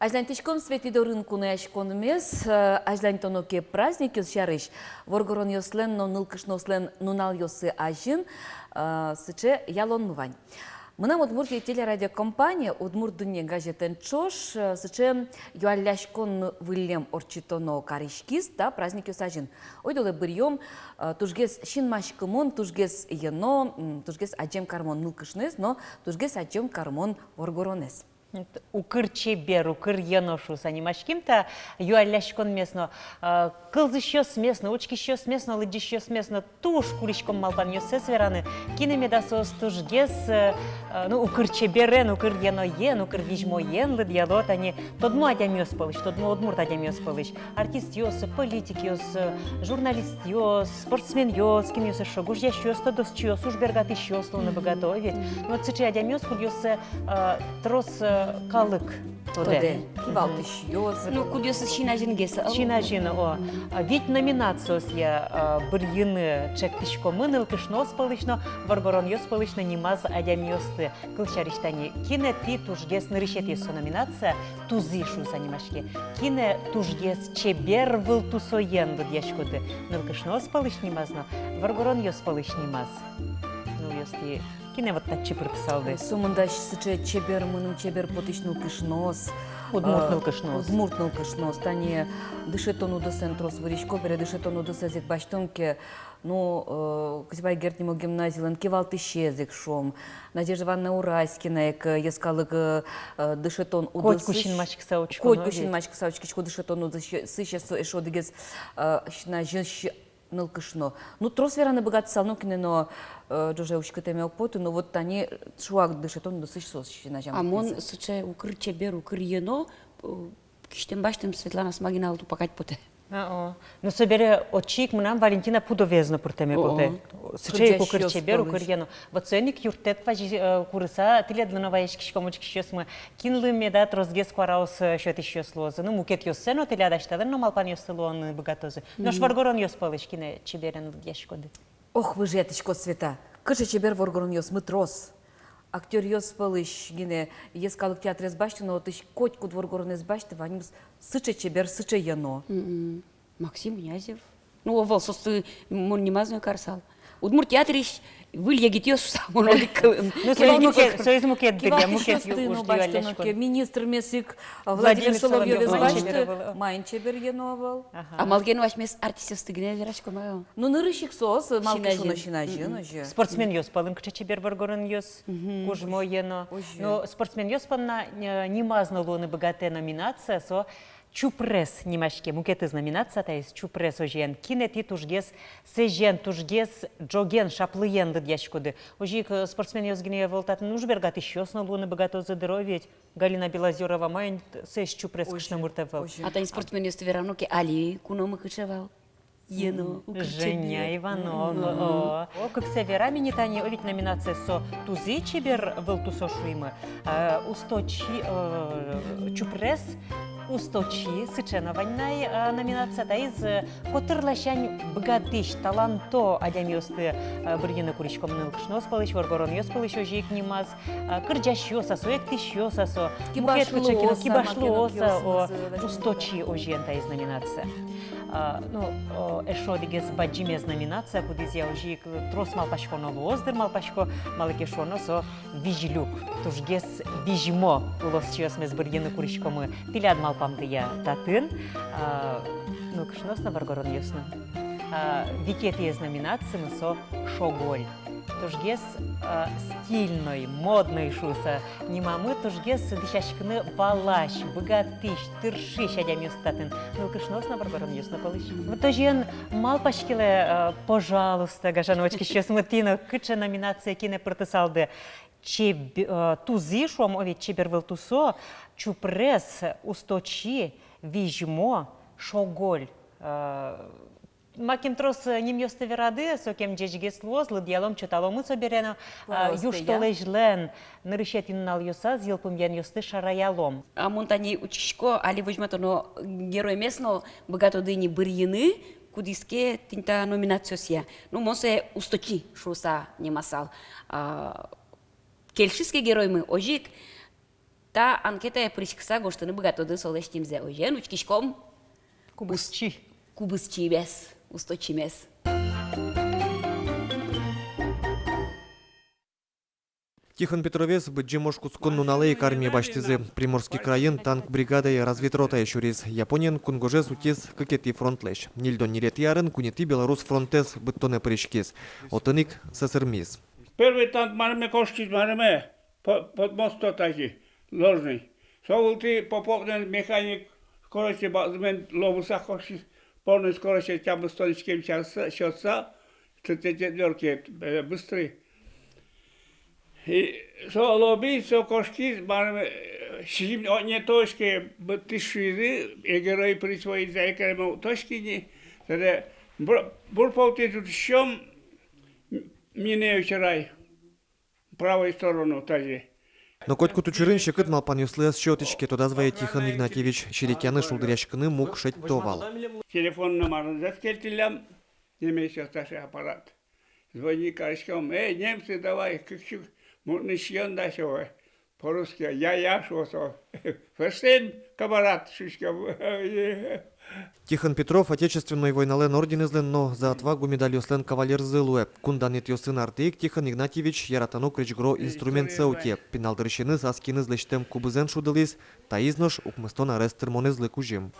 Азьланьтӥськом «Светӥ дорын» кунояськонмес, э, азьланьтоно ке праздникъёс сярысь, воргоронъёслэн но нылкышноослэн нуналъёссы азьын, э, сыӵе ялонмы вань. «Мынам Удмуртие» телерадиокомпания «Удмурт дунне» газетэн ӵош, э, сыӵе юалляськон выллем ортчытоно кариськиз та праздникъёс азьын. Ойдолэ быръём, э, тужгес синмаськымон, тужгес йӧно, м, тужгес адӟем кармон нылкышноез но тужгес адӟем кармон воргоронэз. Укыр чебер, укыр йӧно шуыса нимаським та юалляськонмес но, э, кылзӥсьёсмес но, учкисьёсмес но, лыдӟисьёсмес но туж куриськом малпанъёссэс вераны, кинэ меда соос тужгес, э, э, ну, укыр чеберен, укыр йӧноен, укыр визьмоен лыдъяло тани тодмо адямиос пӧлысь, тодмо удмурт адямиос пӧлысь. Артистъёс, политикъёс, журналистъёс, спортсменъёс, кинъёс эшшо, гожъясьёс, тодосчиос, ужбергатӥсьёс луыны быгато, ведь. Но сыӵе адямиос, кудъёссэ, э, трос, э, калык тодэ. Тодэ. Кивалтӥсьёс. Ну, кудъёсыз син азьынгес, а? Син азьын, о. А, вить номинациосъя, а, бырйыны чектӥськомы нылкышноос пӧлысь но, воргоронъёс пӧлысь но нимаз адямиосты. Кылсярысь, тани, кинэ тӥ тужгес, нырысетӥез со номинация «Тузы» шуыса нимаське. Кинэ тужгес чебер вылтусоен лыдъяськоды? Нылкышноос пӧлысь нимаз но, воргоронъёс пӧлысь нимаз. Нылъёсты кинэ вот татчы пыртысалды? Сомында сыӵе чебер, мыным чебер потӥсь нылкышноос. Удмурт, э, нылкышноос. Удмурт нылкышноос. Тани дышетон удысэн трос вырисько бере, дышетон удысэз ик басьтом ке, ну, э, Кузебай Герд нимо гимназилэн кивалтӥсез ик, шуом, Надежда Ивановна Ураськина ик, э, йӧскалык, э, э, дышетон удысысь. Котьку синмаськыса учко, котьку но ведь. Синмаськыса учкисько дышетон удысысь, со эшшо одӥгез, э, синазьысь нылкышно. Ну, трос вераны быгатысал, нокинэ но, э, ӝоже уськытэме уг поты, но вот тани шуак дышетон удысысь соос синазям. А мон сыӵе укыр чебер, укыр йӧно, э, кисьтэм-басьтэм Светлана Смагиналы тупа кадь потэ. А, о. Ну, собере отчы ик мынам Валентина Пудоваез но пыртэме потэ. О, о. Сыӵе ик укыр чебер, укыр йӧно. Вот соин ик юрттэт вазь-, э, курыса, тӥледлы но вазиськиськом, учкисьёсмы, кинлы меда тросгес куараос, э, сётӥсьёс луозы. Ну, мукетъёссэ но тӥляд асьтэлэн но малпанъёсты луыны быгатозы. Нош воргоронъёс пӧлысь кинэ чеберен лыдъяськоды? Ох, выжы ятӥськод, Света. Кыӵе чебер воргоронъёсмы трос. Актёръёс пӧлысь гинэ йӧскалык театрез басьтыны, отысь котькуд воргоронэз басьты, ваньмыз сыӵе чебер, сыӵе йӧно. Мгм. Максим Князев. Ну, ӧвӧл, соосты мон нимаз но ӧй карысал. Удмурт театрысь выль егитъёс шуса мон одӥг кылын. Ну, соиз мукет, соиз мукет дыръя, мукет ю-, уж юалляськон. Министрмес ик, а, Владимир Соловьёвез басьты, маин чебер йӧно ӧвӧл. Ага. А малы ке но асьмеос артистъёсты гинэ вераськом, а? Ну, нырысь ик соос, малы ке шуоно, син азьын, озьы. Спортсменъёс пӧлын кыӵе чебер воргоронъёс, кужмо йӧно. Озьы. Но спортсменъёс понна, э, нимаз но луыны быгатэ номинация, со «Чупрес» нимаське, мукетыз номинация таиз, «Чупрес» озьыен. Кинэ тӥ тужгес сэзен, тужгес ӝоген, шаплыен лыдъяськоды? Озьы ик, э, спортсменъёс гинэ ӧвӧл, татын ужбергатӥсьёс но луыны быгатозы дыр, о ведь. Галина Белозёрова, маин сэзь чупрес кышномурт ӧвӧл. Озьы. А тани спортсменъёсты верано ке, али куномы кыӵе вал? Йӧно, укыр чебер. Женя Иванова, о. О, кыксэ верам ини тани, о ведь, номинация со «Тузы» чебер вылтусо шуимы. Э, усточи, э, чупрес, усточи, сыӵе но вань на, э, номинация, таиз, э, котыр ласянь быгатӥсь, таланто адямиосты, э, бырйыны куриськом нылкышноос пӧлысь, воргоронъёс пӧлысь озьы ик нимаз, э, кырӟасьёс-а со, эктӥсьёс-а со, мукет кыӵе ке но, кибашлыос-а, о, усточи озьыен таиз номинация. А, ну, о, эшшо одӥгез бадӟымез номинация, кудӥзъя озьы ик трос малпаськоно луоз дыр, малпасько, малы ке шуоно со «Визьлюк», тужгес визьмо улосчиосмес бырйыны куриськомы тӥляд малпамдыя татын, а, нылкышноос но, воргоронъёс но. А, витетӥез номинацимы со «Шоголь». Тужгес, а, стильной, модной шуыса нимамы, тужгес дӥсяськыны валась, быгатӥсь, тыршись адямиос татын, нылкышноос но, воргоронъёс но пӧлысь. Вот озьыен, малпаськылэ, а, пожалуйста, гажано учкисьёсмы, тӥ но кыӵе номинацие кинэ пыртысалды? Чеб-, э, «Тузы» шуом, о ведь, чебер вылтусо, «Чупрес», «Усточи», «Визьмо», «Шоголь». Э, макем трос, э, нимъёсты верады, сокем ӟечгес луоз, лыдъялом, чоталомы собере но, э, южтолэзьлэн нырысетӥ нуналъёсаз йылпумъянъёсты шараялом. А мон тани учкисько, али возьматоно героймес но быгатоды ини бырйыны, кудӥз ке тӥни та номинациосъя. Ну, мон сое «Усточи» шуыса нимасал. А, кельшиз ке героймы, озьы ик Та анкетае пыриськыса гожтыны быгатоды со лэсьтэмзэ. Озьыен, учкиськом. Кубызчи. Кубызчимес, усточимес. Тихон Петровез Быдӟым ож кутскон нуналэ ик армие басьтӥзы. Приморский крайын танк бригадае разведротае сюриз. Япониен кунгожез утиз кыкетӥ фронтлэсь. Ньыльдон ньылетӥ арын куинетӥ Белорус фронтэз быдтонэ пыриськиз. Отын ик сӧсырмиз. Первый танк марыме кошкиз, марыме, по-, под мостом тазьы, ложный. Со вылтӥ Поповлэн механик скоросте бадӟымын, лобыса кошкиз, полной скоросте тямыстон иськем часэ сётса, т-, т-, четвёрке, э, быстрый. И со лобиз, со кошкиз, марыме, э, сизьым отне точке быдтӥз шуизы, э, герой присвоить заикерем точки ни, тогда бур-, бур полтӥз утӥсьём, мине вчера правой сторону тазьы. Но котькуд учырын секыт малпанъёслы ӧз сётӥське, тодаз вае Тихон Игнатьевич. Серекъяны, шулдыръяськыны муг шедьто вал. Телефон номерзэс кельтӥллям, немецкой таӵе аппарат. Звони кариськом: «Эй, немцы, давай, кык сю мутны сиён дась, ой». По-русски: «Я, я», шуо со. «Ферштейн, камарад», шуиськом. Тихон Петров Отечественной войналэн орденэзлэн но «За отвагу» медальёслэн кавалерзы луэ. Кун данъетъёсын артэ ик Тихон Игнатьевич яратоно крезьгуро инструментсэ уте. Пинал дырысеныз ас киыныз лэсьтэм кубызэн шудылӥз, таиз нош укмыстон арес тырмонэзлы кузьым.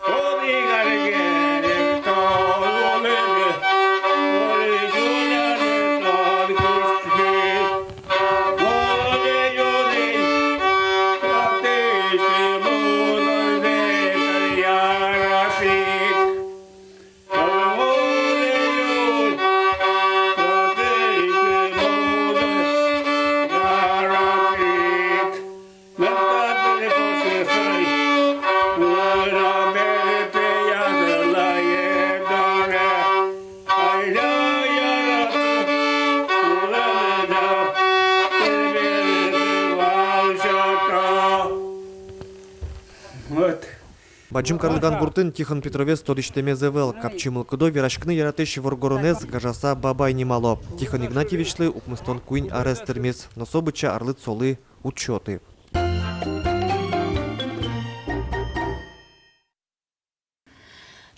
Вот. Бадӟым Карлыган гуртын Тихон Петровез тодӥсьтэмез ӧвӧл. Капчи мылкыдо вераськыны яратӥсь воргоронэз гажаса Бабай нимало. Тихон Игнатьевичлы укмыстон куинь арес тырмиз, но со быдӟа арлыд солы уд сёты.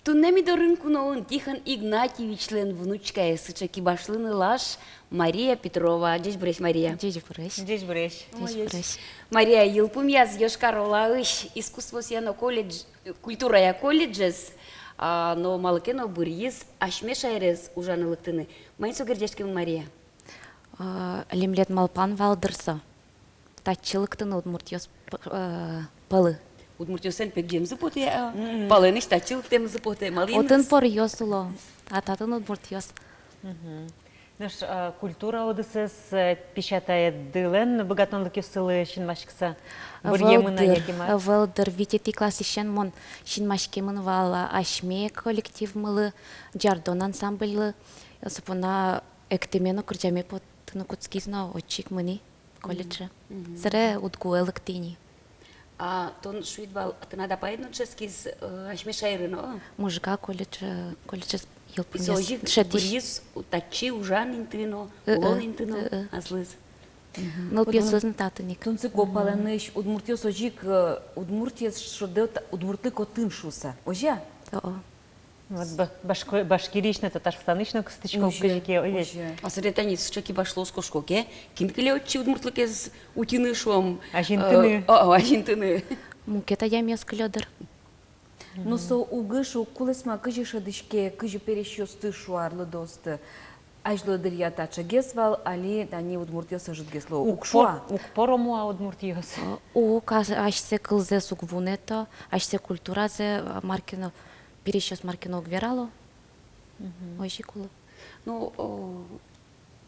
Туннэ ми дорын куноын Тихон Игнатьевичлэн внучкаез, сыӵе кибашлы нылаш Мария Петрова. Ӟечбуресь, Мария. Ӟечбуресь. Ӟечбуресь. Ӟечбуресь. Мария, йылпумъяз Йошкар-Олаысь искусствоосъя но колледж, культурая колледжез, а, но малы ке но быръиз асьме шаерез ужаны лыктыны. Маин со герӟаськемын, Мария? А, лемлет малпан вал дыр со. Татчы лыктыны удмуртъёс п-, э, пӧлы. Удмуртъёслэн пегӟемзы потэ, а, мгм, палэнысь татчы лыктэмзы потэ, малы ини? Отын поръёс уло, а татын удмуртъёс. Мгм. Нош, э, культура удысэз, э, песятаедылэн быгатонлыкъёссылы синмаськыса быръемын-а, ӧвӧл дыр, яке мар? Ӧвӧл дыр, витетӥ классысен мон синмаськемын вал асьме коллективмылы, «Ӟардон» ансамбльлы, со понна эктэме но кырӟаме потыны кутскиз но, отчы ик мынӥ колледже. Мгм. Собере УдГУ-е лыктӥ ни. А тон шуид вал, тынад апаед но дышетскиз, э, асьме шаерын, о? Можга колледже, колледжез йылпумъяз дышетӥсь. Со озьы ик быръиз татчы ужан интыын но, э-э, улон интыын но, э-э, аслыз. Мгм. Нылпиосыз но татын ик. Тунсыко палэнысь удмуртъёс озьы ик, э, Удмуртиез шӧдо та-, удмуртлык отын шуыса. Озьы-а? О-о. Вот ба-, Башко-, Башкириысь но, Татарстанысь но кыстӥсько ук кызьы ке, ой ведь. Озьы. А собере тани сыӵе кибашлыос кошко ке, кин кыле отчы удмуртлыкез утьыны, шуом, азинтыны. Э, о, о, азинтыны. Мукет адямиос кылё дыр. Ну, со уг ышы, уг кулэсма, кызьы шӧдӥське, кызьы пересьёсты, шуо, арлыдоосты. Азьло дыръя таӵегес вал, али тани удмуртъёс ӧжытгес луо. Уг шуа. Уг поро муа удмуртъёс. Уг, ас-, асьсэ кылзэс уг вунэто, асьсэ культуразэ, а, мар ке но, пересьёс мар ке но уг верало. Мгм. Озьы ик уло. Ну, о,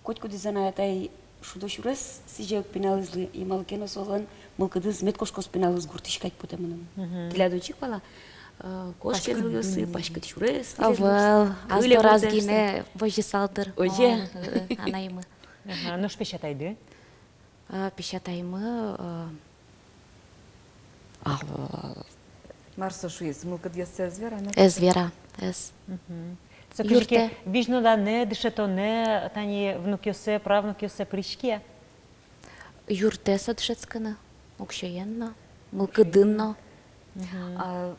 котькудӥз анай-атай шудо сюрес сӥзе ук пиналызлы, и малы ке но солэн мылкыдыз мед кошкоз пиналыз гуртысь кадь потэ мыным. Мгм. Тӥляд отчы ик вал-а, э, кошке нылъёсы, паськыт сюрес. Ӧвӧл, ас дораз гинэ возьысал дыр. Озьы-а? О, э, э, анаймы. Ага, нош песятайды? А, песятаймы, э, а, мар со шуиз, мылкыдъёссэ ӧз вера, но? Ӧз вера, ӧз. Мгм. Со кызьы ке юртэ. Визьнодонэ, дышетонэ тани внукъёссэ, правнукъёссэ пыриське-а? Юртэ со дышетскыны, уксёен но. Мылкыдын но. А,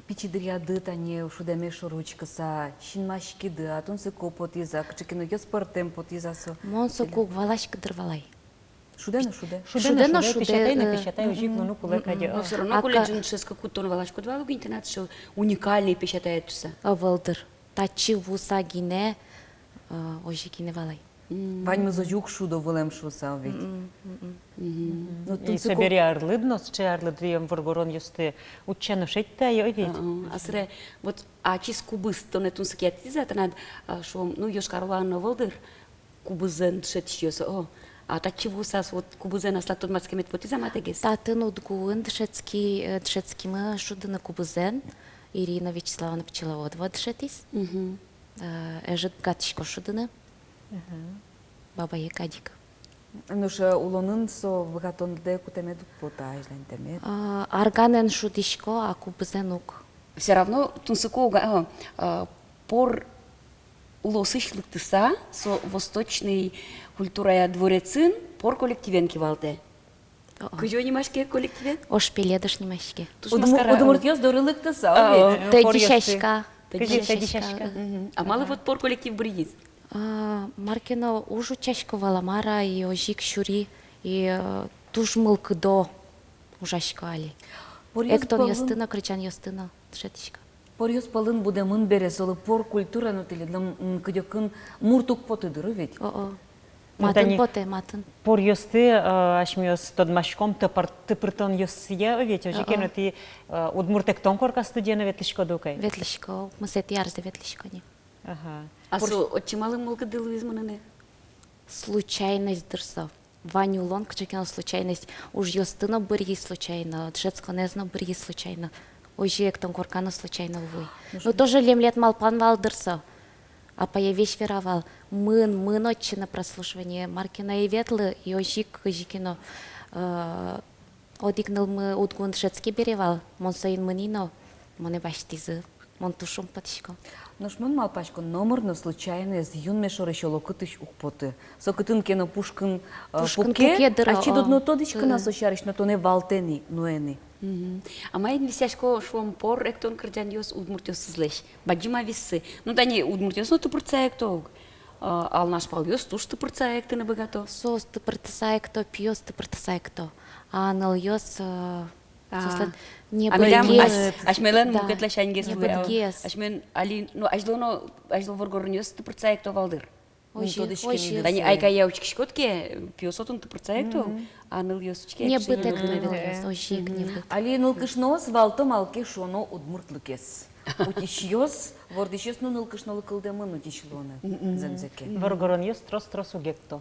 пичи дыръяды тани шудэме шоры учкыса, синмаськиды-а, тунсыко потӥз-а, кыӵе ке но ёс пӧртэм потӥз-а со? Мон соку уг валаськы дыр вал ай. Шудэ но шудэ. Шудэ но шудэ, песятай но песятай, озьы ик луыны кулэ кадь. Но всё равно кулэ ӝыны дышетскыкуд тон валаськод вал ук, интернатысь уникальный песятаед шуыса. Ӧвӧл дыр. Татчы вуыса гинэ, э, озьы гинэ вал ай. Ваньмыз озьы уг шудо вылэм шуыса ведь. Ну, и тунсыко собере арлыд но, сыӵе арлыдъем воргоронъёсты утчано шедьтэ ай, ой ведь. А, а, а сыре, вот ачиз кубыз тонэ тунсыкъятӥз-а тынад, а, шуом, ну, Йошкар-Олаын но ӧвӧл дыр кубызэн дышетӥсьёс, о. А татчы вуысаз, вот, кубызэн аслад тодматскемед потӥз-а матэгес? Татын УдГУын дышетски-, э, дышетскимы шудыны кубызэн, Ирина Вячеславовна Пчеловодова дышетӥз. Мгм. Э, ӧжыт быгатӥсько шудыны. Мгм. Бабае кадь ик. Нош, э, улонын со быгатонлы кутэмед уг поты-а, азьланьтэмед? А, арганэн шудӥсько, а кубызэн уг. Всё равно тунсыко уга, а, а, пор улосысь лыктыса, со восточный культурая дворецын пор коллективен кивалтэ. О-о. Кызьы нимаське коллективед? «Ож пеледыш» нимаське. Туж удмурт-, маскара. Удмуртъёс доры лыктыса, о, о, ведь? Тӧдьы сяська. Кызьы тӧдьы сяська. Мгм. А малы вот пор коллектив быръиз? А, мар ке но уж утчасько вал-а, мар-а, и озьы ик сюри, и, э, туж мылкыдо ужасько али. Эктонъёсты но, кырӟанъёсты но дышетӥсько. Поръёс пӧлын будэмын бере, солы пор культура но тӥледлы, м, кыдёкын мурт уг поты дыр, о ведь? О-о. Матын потэ, матын. Поръёсты, э, асьмеос тодмаськом тыпыр-, тыпыртонъёсъя, о ведь, озьы ке но тӥ, э, удмурт эктон корка студиен но ветлӥськоды ук ай? Ветлӥсько, укмысэтӥ арзэ ветлӥсько ни. Ага. А со отчы малы мылкыды луиз мыныны? Случайность дыр со. Вань улон кыӵе ке но случайность, ужъёсты но быръи случайно, дышетсконэз но быръи случайно, озьы эктон корка но случайно вуи. Ну, тоже лемлет малпан вал дыр со. Апае весь вера вал: мын, мын отчы на прослушивание, мар ке но ӧй ветлы, и озьы ик, озьы ке но, э, одӥг нылмы УдГУын дышетски бере вал, мон соин мынӥ но, монэ басьтӥзы. Мон туж шумпотӥсько. Нош мон малпасько, номыр но случайность юнме шорысь олокытысь уг поты. Со кытын ке но пушкын, э, пушкын пуке, пуке дыр, ачид уд но тодӥськы на со сярысь, но тонэ валтэ ни, нуэ ни. Мгм. А маин висъясько, шуом, пор эктон кырӟанъёс удмуртъёсызлэсь? Бадӟым-а виссы? Ну, тани удмуртъёс но тыпыртса экто ук. А, Алнаш палъёс туж тыпыртса эктыны быгато. Соос тыпыртса экто, пиос тыпыртса экто. А нылъёс, э, А. Соослэн небытгес. Ась-, асьмелэн мукет ласяньгес луэ. Небытгес. Асьмелэн али, ну, азьло но, азьло воргоронъёс тыпыртса экто вал дыр. Озьы, озьы. Тани «Айкайя» учкиськод ке, пиос отын тыпыртса экто, а нылъёс учке. Небыт экто нылъёс, озьы ик небыт. Али нылкышноос валто, малы ке шуоно, удмуртлыкез. Утисьёс, вордӥсьёс, ну, нылкышнолы кылдэмын утись луыны, зэмзэ ке. Воргоронъёс трос-трос уг экто.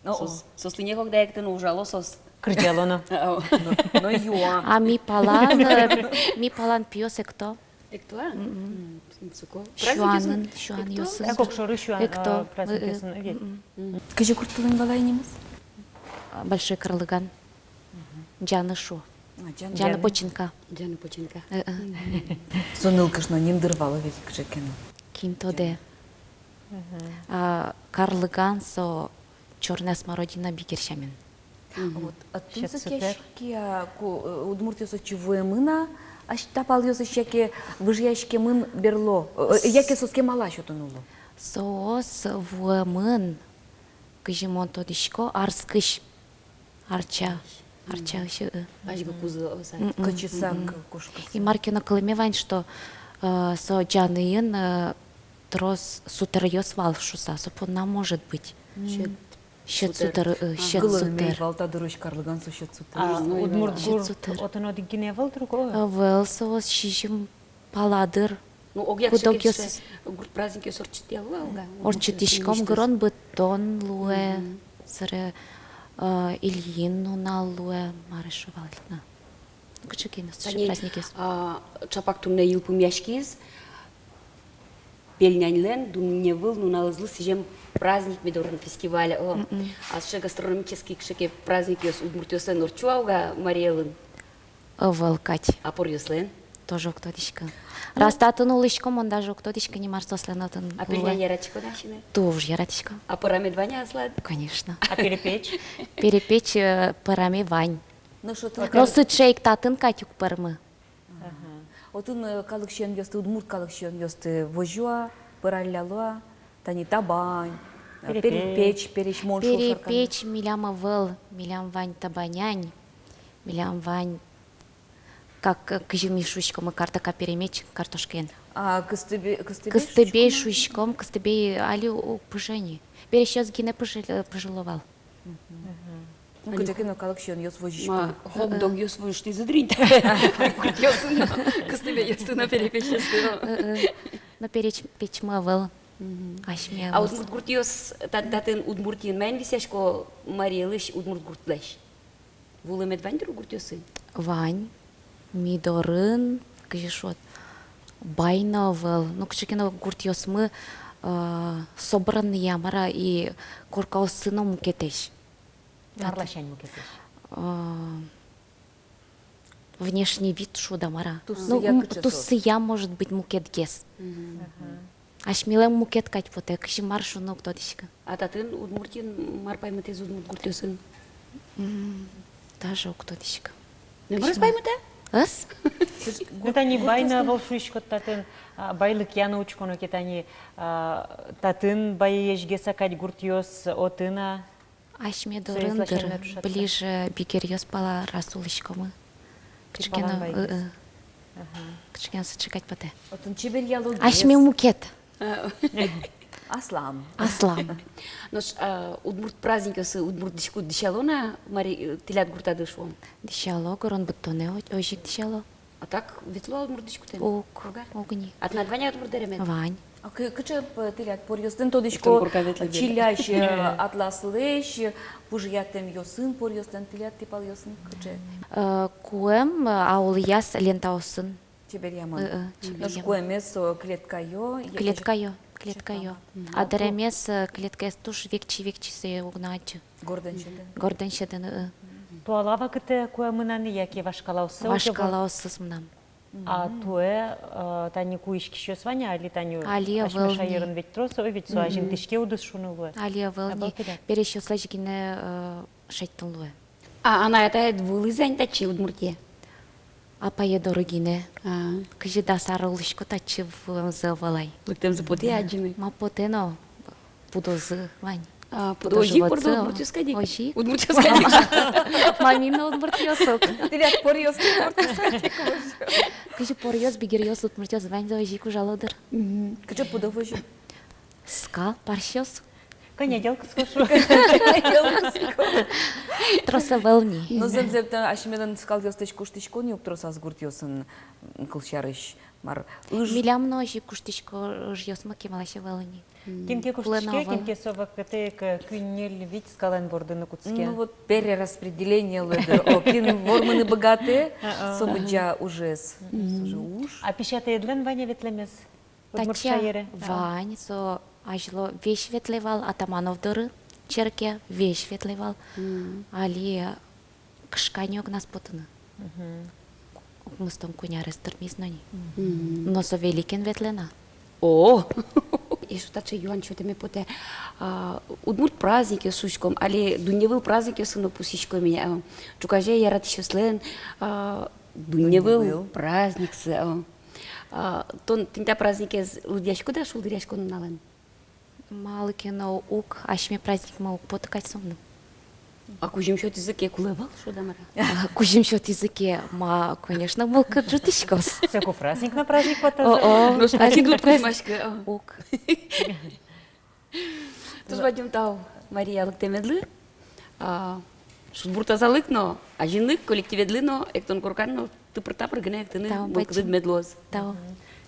О-о. Соос, соослы некогда эктыны, ужало соос. Кырӟало но. О. Но, но юа. А ми палан, э, ми палан пиос экто. Экто-а? Мгм. М, суко. Сюанын, сюанъёсын. Экто? Э, кок шоры сюан, экто, э, праздникъёсын, э, э, ведь. Мгм. Кызьы гуртын вал ай нимыз? А, Большой Карлыган. Мгм. Ӟаны шуо. А, Ӟаны. Ӟаны починка. Ӟаны починка. Э, э. Мгм. Со нылкышно ним дыр вал ведь, кыӵе ке но. Кин тодэ. Мгм. А, Карлыган со чёрная смородина бигер сямен. Мгм. Вот. А тунсыкъяське-а, ку-, э, удмуртъёс отчы вуэмын-а, ась та палъёсысь, яке выжъяськемын берло, э, э, яке соос кемалась отын уло? Соос вуэмын, кызьы мон тодӥсько, арскысь. Арча, арчаысь, э. Азьгы кузы, о, сад. Мгм. Кыӵе сад, мгм, кошкыса. И мар ке но кылэме вань, что, э, со Ӟаныын, э, трос сутэръёс вал шуса, со понна, может быть. Мгм. Сьӧд. Сьӧд сутэр. Сутэр, э, ага, сьӧд сутэр. Кылэме вал та дырозь, Карлыган со сьӧд сутэр. А, ну, удмурт гурт отын одӥг гинэ ӧвӧл дыр ук, о? Ӧвӧл, соос сизьым пала дыр. Ну, огъя кудогъёсыз. Гурт праздникъёс ортчытъяло-а, уга? Ортчытӥськом, гырон быдтон луэ, мгм, собере, э, Ильин нунал луэ, мар эшшо вал на. Кыӵе ке но сыӵе праздникъёс. А, чапак туннэ йылпумъяськиз Пельняньлэн дунневыл нуналызлы сӥзем праздник ми дорын, фестиваль, о. Мгм. А сыӵе гастрономический кыӵе ке праздникъёс удмуртъёслэн ортчо-а, уга, Марий Элын? Ӧвӧл кадь. А поръёслэн? Тоже уг тодӥськы. Ну. Раз татын улӥсько, мон даже уг тодӥськы ни, мар соослэн отын луэ. А пельнянь яратӥськод-а сиыны? Туж яратӥсько. А пӧрамед вань-а аслад? Конечно. А перепеч? Перепеч, э, пӧраме вань. Но сыӵе ик татын кадь уг пӧрмы. Ага. Отын, э, калык сиёнъёсты, удмурт калык сиёнъёсты возё-а, пӧралляло-а, тани табань, э, перепеч, перепеч, мон шуо шоркан. Перепеч милям ӧвӧл, милям вань табань, милям вань, как, э, кызьы ми шуиськомы, картока перемеч, картошкаен. А, кыстыбе-, кыстыбей шуиськом, кыстыбей али у-, уг пыжы ни. Пересьёс гинэ пыжы-, э, пыжыло вал. Мгм. Ну, кыӵе ке но калык сиёнъёс возисько. Ма, хот-догъёс возиськизы дыр инь. Гуртъёсын но, кыстыбейёсын но, перепечъёсын но. Э, э. Но переч-, печмы ӧвӧл. Мгм. Асьме. А удмурт гуртъёс, та-, татын Удмуртиын маин висъясько Марий Элысь удмурт гуртлэсь? Вуылэмед вань дыр гуртъёсы? Вань. Ми дорын, кызьы шуод, бай но ӧвӧл. Ну, кыӵе ке но гуртъёсмы, э, собранныйя, мар-а, и коркаоссы но мукетэсь. Марласянь мукетэсь? Э, внешний вид шуод-а, мар-а. Туссыя. Ну, м, кыӵе со? Туссыя, может быть, мукетгес. Мгм. Ага. Асьмелэн мукет кадь потэ, кызьы, мар шуны, уг тодӥськы. А татын Удмуртиын мар паймытэз удмурт гуртъёсын? М, даже уг тодӥськы. Ну, мар паймытэ? Ӧз? Ну, тани бай но ӧвӧл шуиськод татын, а, байлыкъя но учконо ке, тани, а, татын баесьгес-а кадь гуртъёс, отын-а? Асьме дорын дыр, ближе бигеръёс пала раз улӥськомы. Кыӵе ке но, ы-ы. Ага. Кыӵе ке но сыӵе кадь потэ. Отын чеберъялогес. Асьме мукет. А. Аслам. Аслам. Нош, а, удмурт праздникъёсы удмурт дӥськут дӥсяло на, Марий, э, тӥляд гуртады, шуом? Дӥсяло, гырон быдтонэ о-, озьы ик дӥсяло. А так ветло-а удмурт дӥськутэн? Уг, уг-а? Уг ни. А тынад вань-а удмурт дэремед? Вань. А кы-, кыӵе, п-, тӥляд поръёстэн тодӥсько, чилясь, э, атласлэсь, пужыятэмъёсын поръёстэн, тӥляд типалъёсын кыӵе? Э, куэм, э, аулъяс лентаосын. Чеберъямын. Э, э, чеберъямын. Нош куэмез, э, клеткаё, я-, клеткаё, клеткаё. Мгм. А дэремез, э, клеткаез туж векчи-векчи, сое уг на адӟы. Гордэн сьӧдын. Гордэн сьӧдын, ы. Туала вакытэ куэмын-а ни, яке вашкалаоссэ? Вашкалаоссэ мынам. А туэ, э, тани куиськисьёс вань-а, али тани? Али ӧвӧл ни. Асьме шаерын ведь трос, ой, ведь со азинтӥське удыс шуыны луэ. Али ӧвӧл ни. Пересьёслэсь гинэ, э, шедьтыны луэ. А анай-атаед вуылӥзы-а ни татчы, Удмуртие? Апае доры гинэ. А. Кызьы дас ар улӥсько, татчы вуэмзы ӧвӧл ай. Лыктэмзы потэ-а адӟыны? Ма, потэ но, пудозы вань. А, пудо. Озьы ик, пудо, удмуртъёс кадь ик. Озьы ик. Удмуртъёс кадь ик. Мамин но удмуртъёс ук. Тӥляд поръёс удмуртъёс кадь ик. Кызьы поръёс, бигеръёс, удмуртъёс, ваньзэ озьы ик ужало дыр. Мгм. Кыӵе пудо возё? Скал, парсьёс. Кӧня дел кыско, шуо. Трос ӧвӧл ни. Но зэмзэ-а, асьмелэн скалъёслэсь куштӥсько ни ук тросаз гуртъёсын, кылсярысь, мар, ыж? Милям но озьы куштӥсько ыжъёсмы, кемалась ӧвӧл ни. Кин ке куштӥське, кин ке со вакытэ ик куинь-ньыль-вить скалэн вордыны кутске. Ну вот перераспределение луэ дыр. О, кин вормыны быгатэ, со быдӟа ужез. Со же уж. А песятаедлэн вань-а ветлэмез? Удмурт шаере. Татчы вань, со азьло весь ветлэ вал Атаманов доры, черке, весь ветлэ вал. Мгм. Али кышкань огназ потыны. Мгм. Укмыстон куинь арес тырмиз но ни. Мгм. Но со великен ветлэ на. О! Эшшо таӵе юан сётэме потэ. А, удмурт праздникъёс шуиськом, али дунневыл праздникъёсын но пусйиськом ини, а, ӵуказе яратӥсьёслэн, а, дунневыл праздниксы, а. А, тон тӥни та праздникез лыдъяськод-а шулдыръяськон нуналэн? Малы ке но уг, асьме праздникмы уг поты кадь со мыным. А кузьым сётӥзы ке, кулэ вал, шуод-а, мар-а? А, кузьым сётӥзы ке, ма, конечно, мылкыд ӝутӥськоз. Соку праздник но праздник потоз. О-о. Нош ачид уд кузьмаськы, а? Уг. Туж бадӟым тау, Мария, лыктэмедлы. А, шудбур тазалык но, азинлык, коллективедлы но, эктон коркан но тыпыр-тапыр гинэ эктыны мылкыдыд мед луоз. Тау.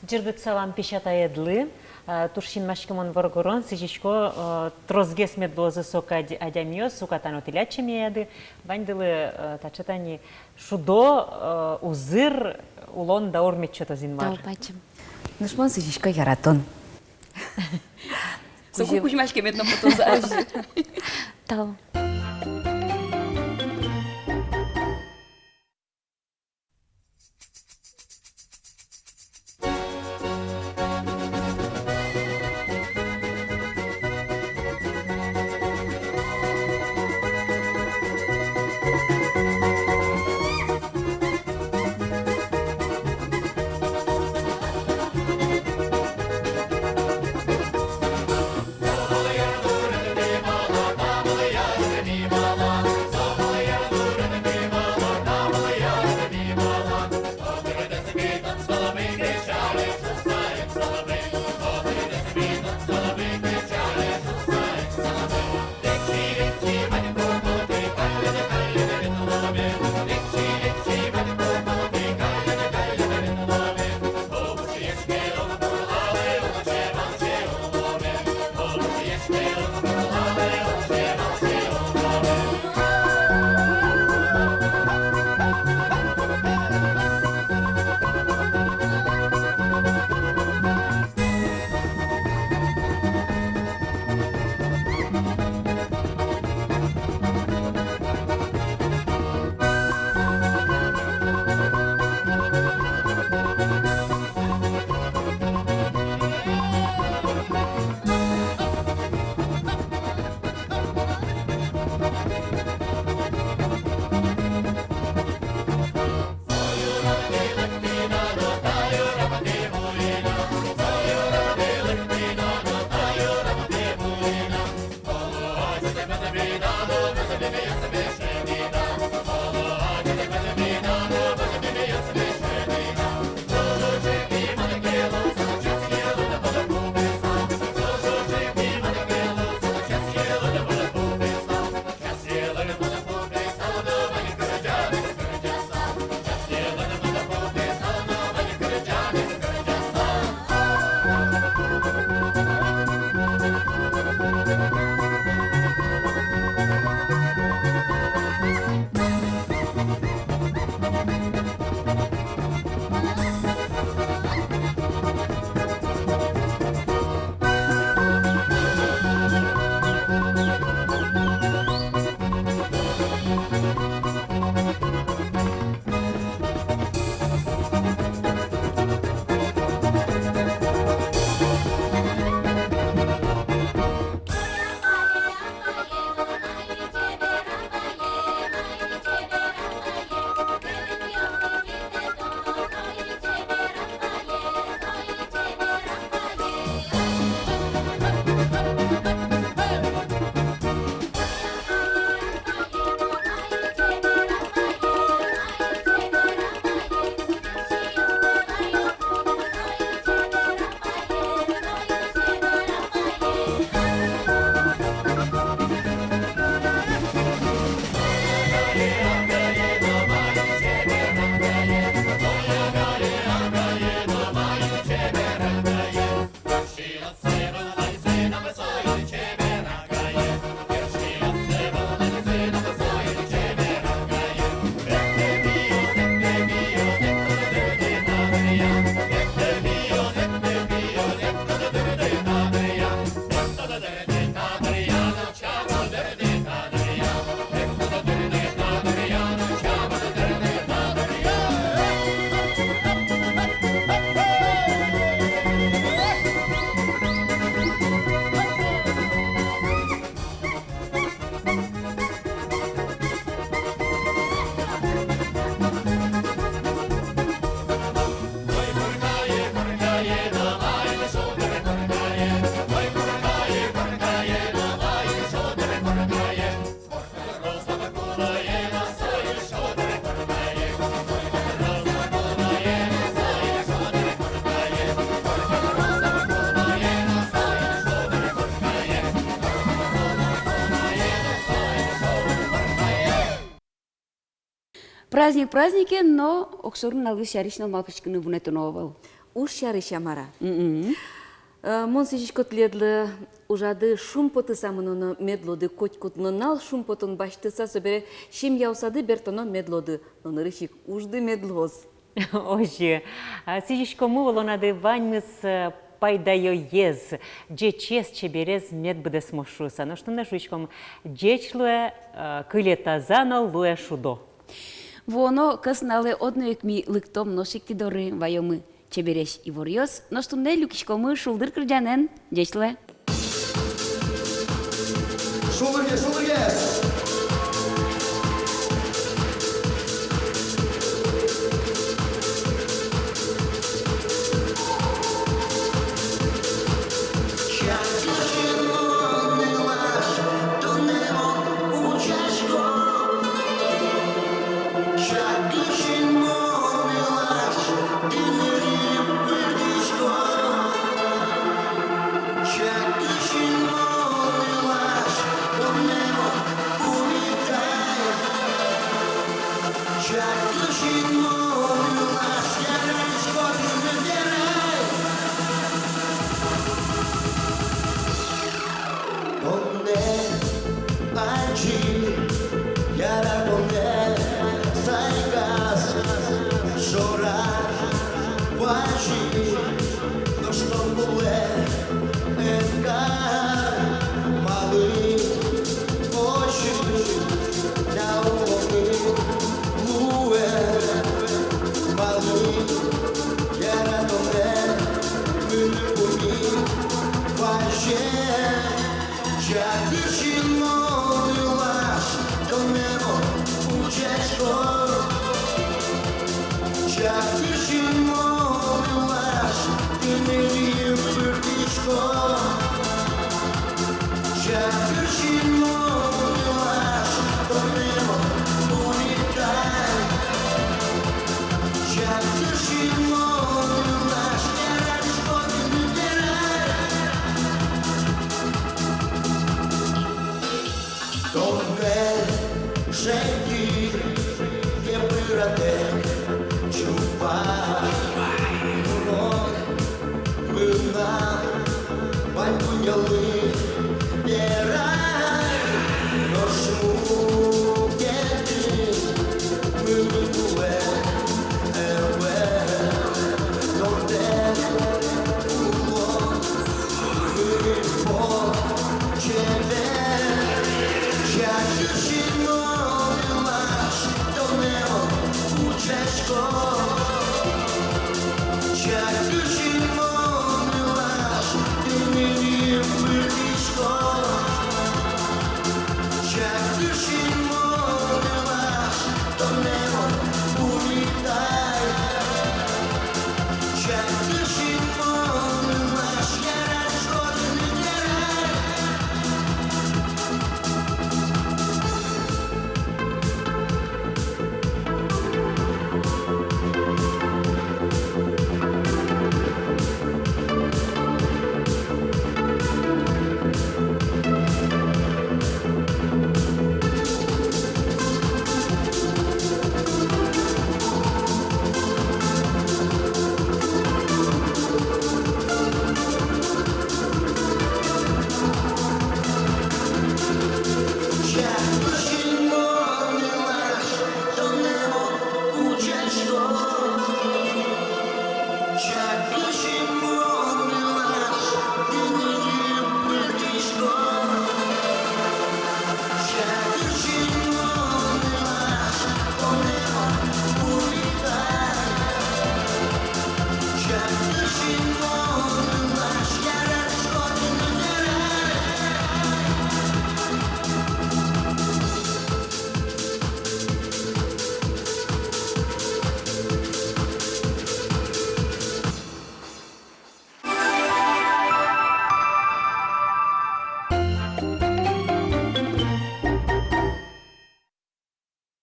Ӟыргыт салам песятаедлы. А, туж синмаськымон воргорон, сӥзисько, а, тросгес мед луозы соку адямиос, уката но тӥляд семьяды. Ваньдылы, а, таӵе тани шудо, а, узыр улон даур мед сётоз Инмар. Тау бадӟым. Нош мон сӥзисько яратон. Соку кузьмаськемед но потоз. Тау. Праздник праздникен, но огшоры нуналъёс сярысь но малпаськыны вунэтоно ӧвӧл. Уж сярысь-а, мар-а? Мгм. Э, мон сӥзисько тӥледлы: ужады шумпотыса мыноно мед луоды, котькуд нунал шумпотон басьтыса, собере семьяосады бертоно мед луоды, но нырысь ик ужды мед луоз. Озьы. А, сӥзиськомы улонады ваньмыз, э, пайдаёез, ӟечез, чеберез мед быдэсмоз шуыса. Нош туннэ шуиськом: ӟеч луэ, э, кыле таза но луэ шудо. Вуоно кӧснуналэ одно ик ми лыктом, нош ик тӥ доры ваёмы чебересь иворъёс. Нош туннэ люкиськомы шулдыр кырӟанэн. Ӟеч луэ. Шулдыргес, шулдыргес. Тонэ адӟи, яратонэ сайгес, шорад вазьы, нош тон кулэ эн кар. Малы озьы на улонын луэ, малы яратонэ мыным пумит вазе. Чагыр син мон, нылаш, тонэ мон утчасько. Чагыр син мон, нылаш, тыныд пыртӥсько. Чагыр син мон, нылаш, Тонэ шедьтӥ, кепыратэк чупа. Мон мынам вань дуннелы верай, нош мукетыз мыным кулэ ӧвӧл. Тонтэк улон мыным со чебер, чачысь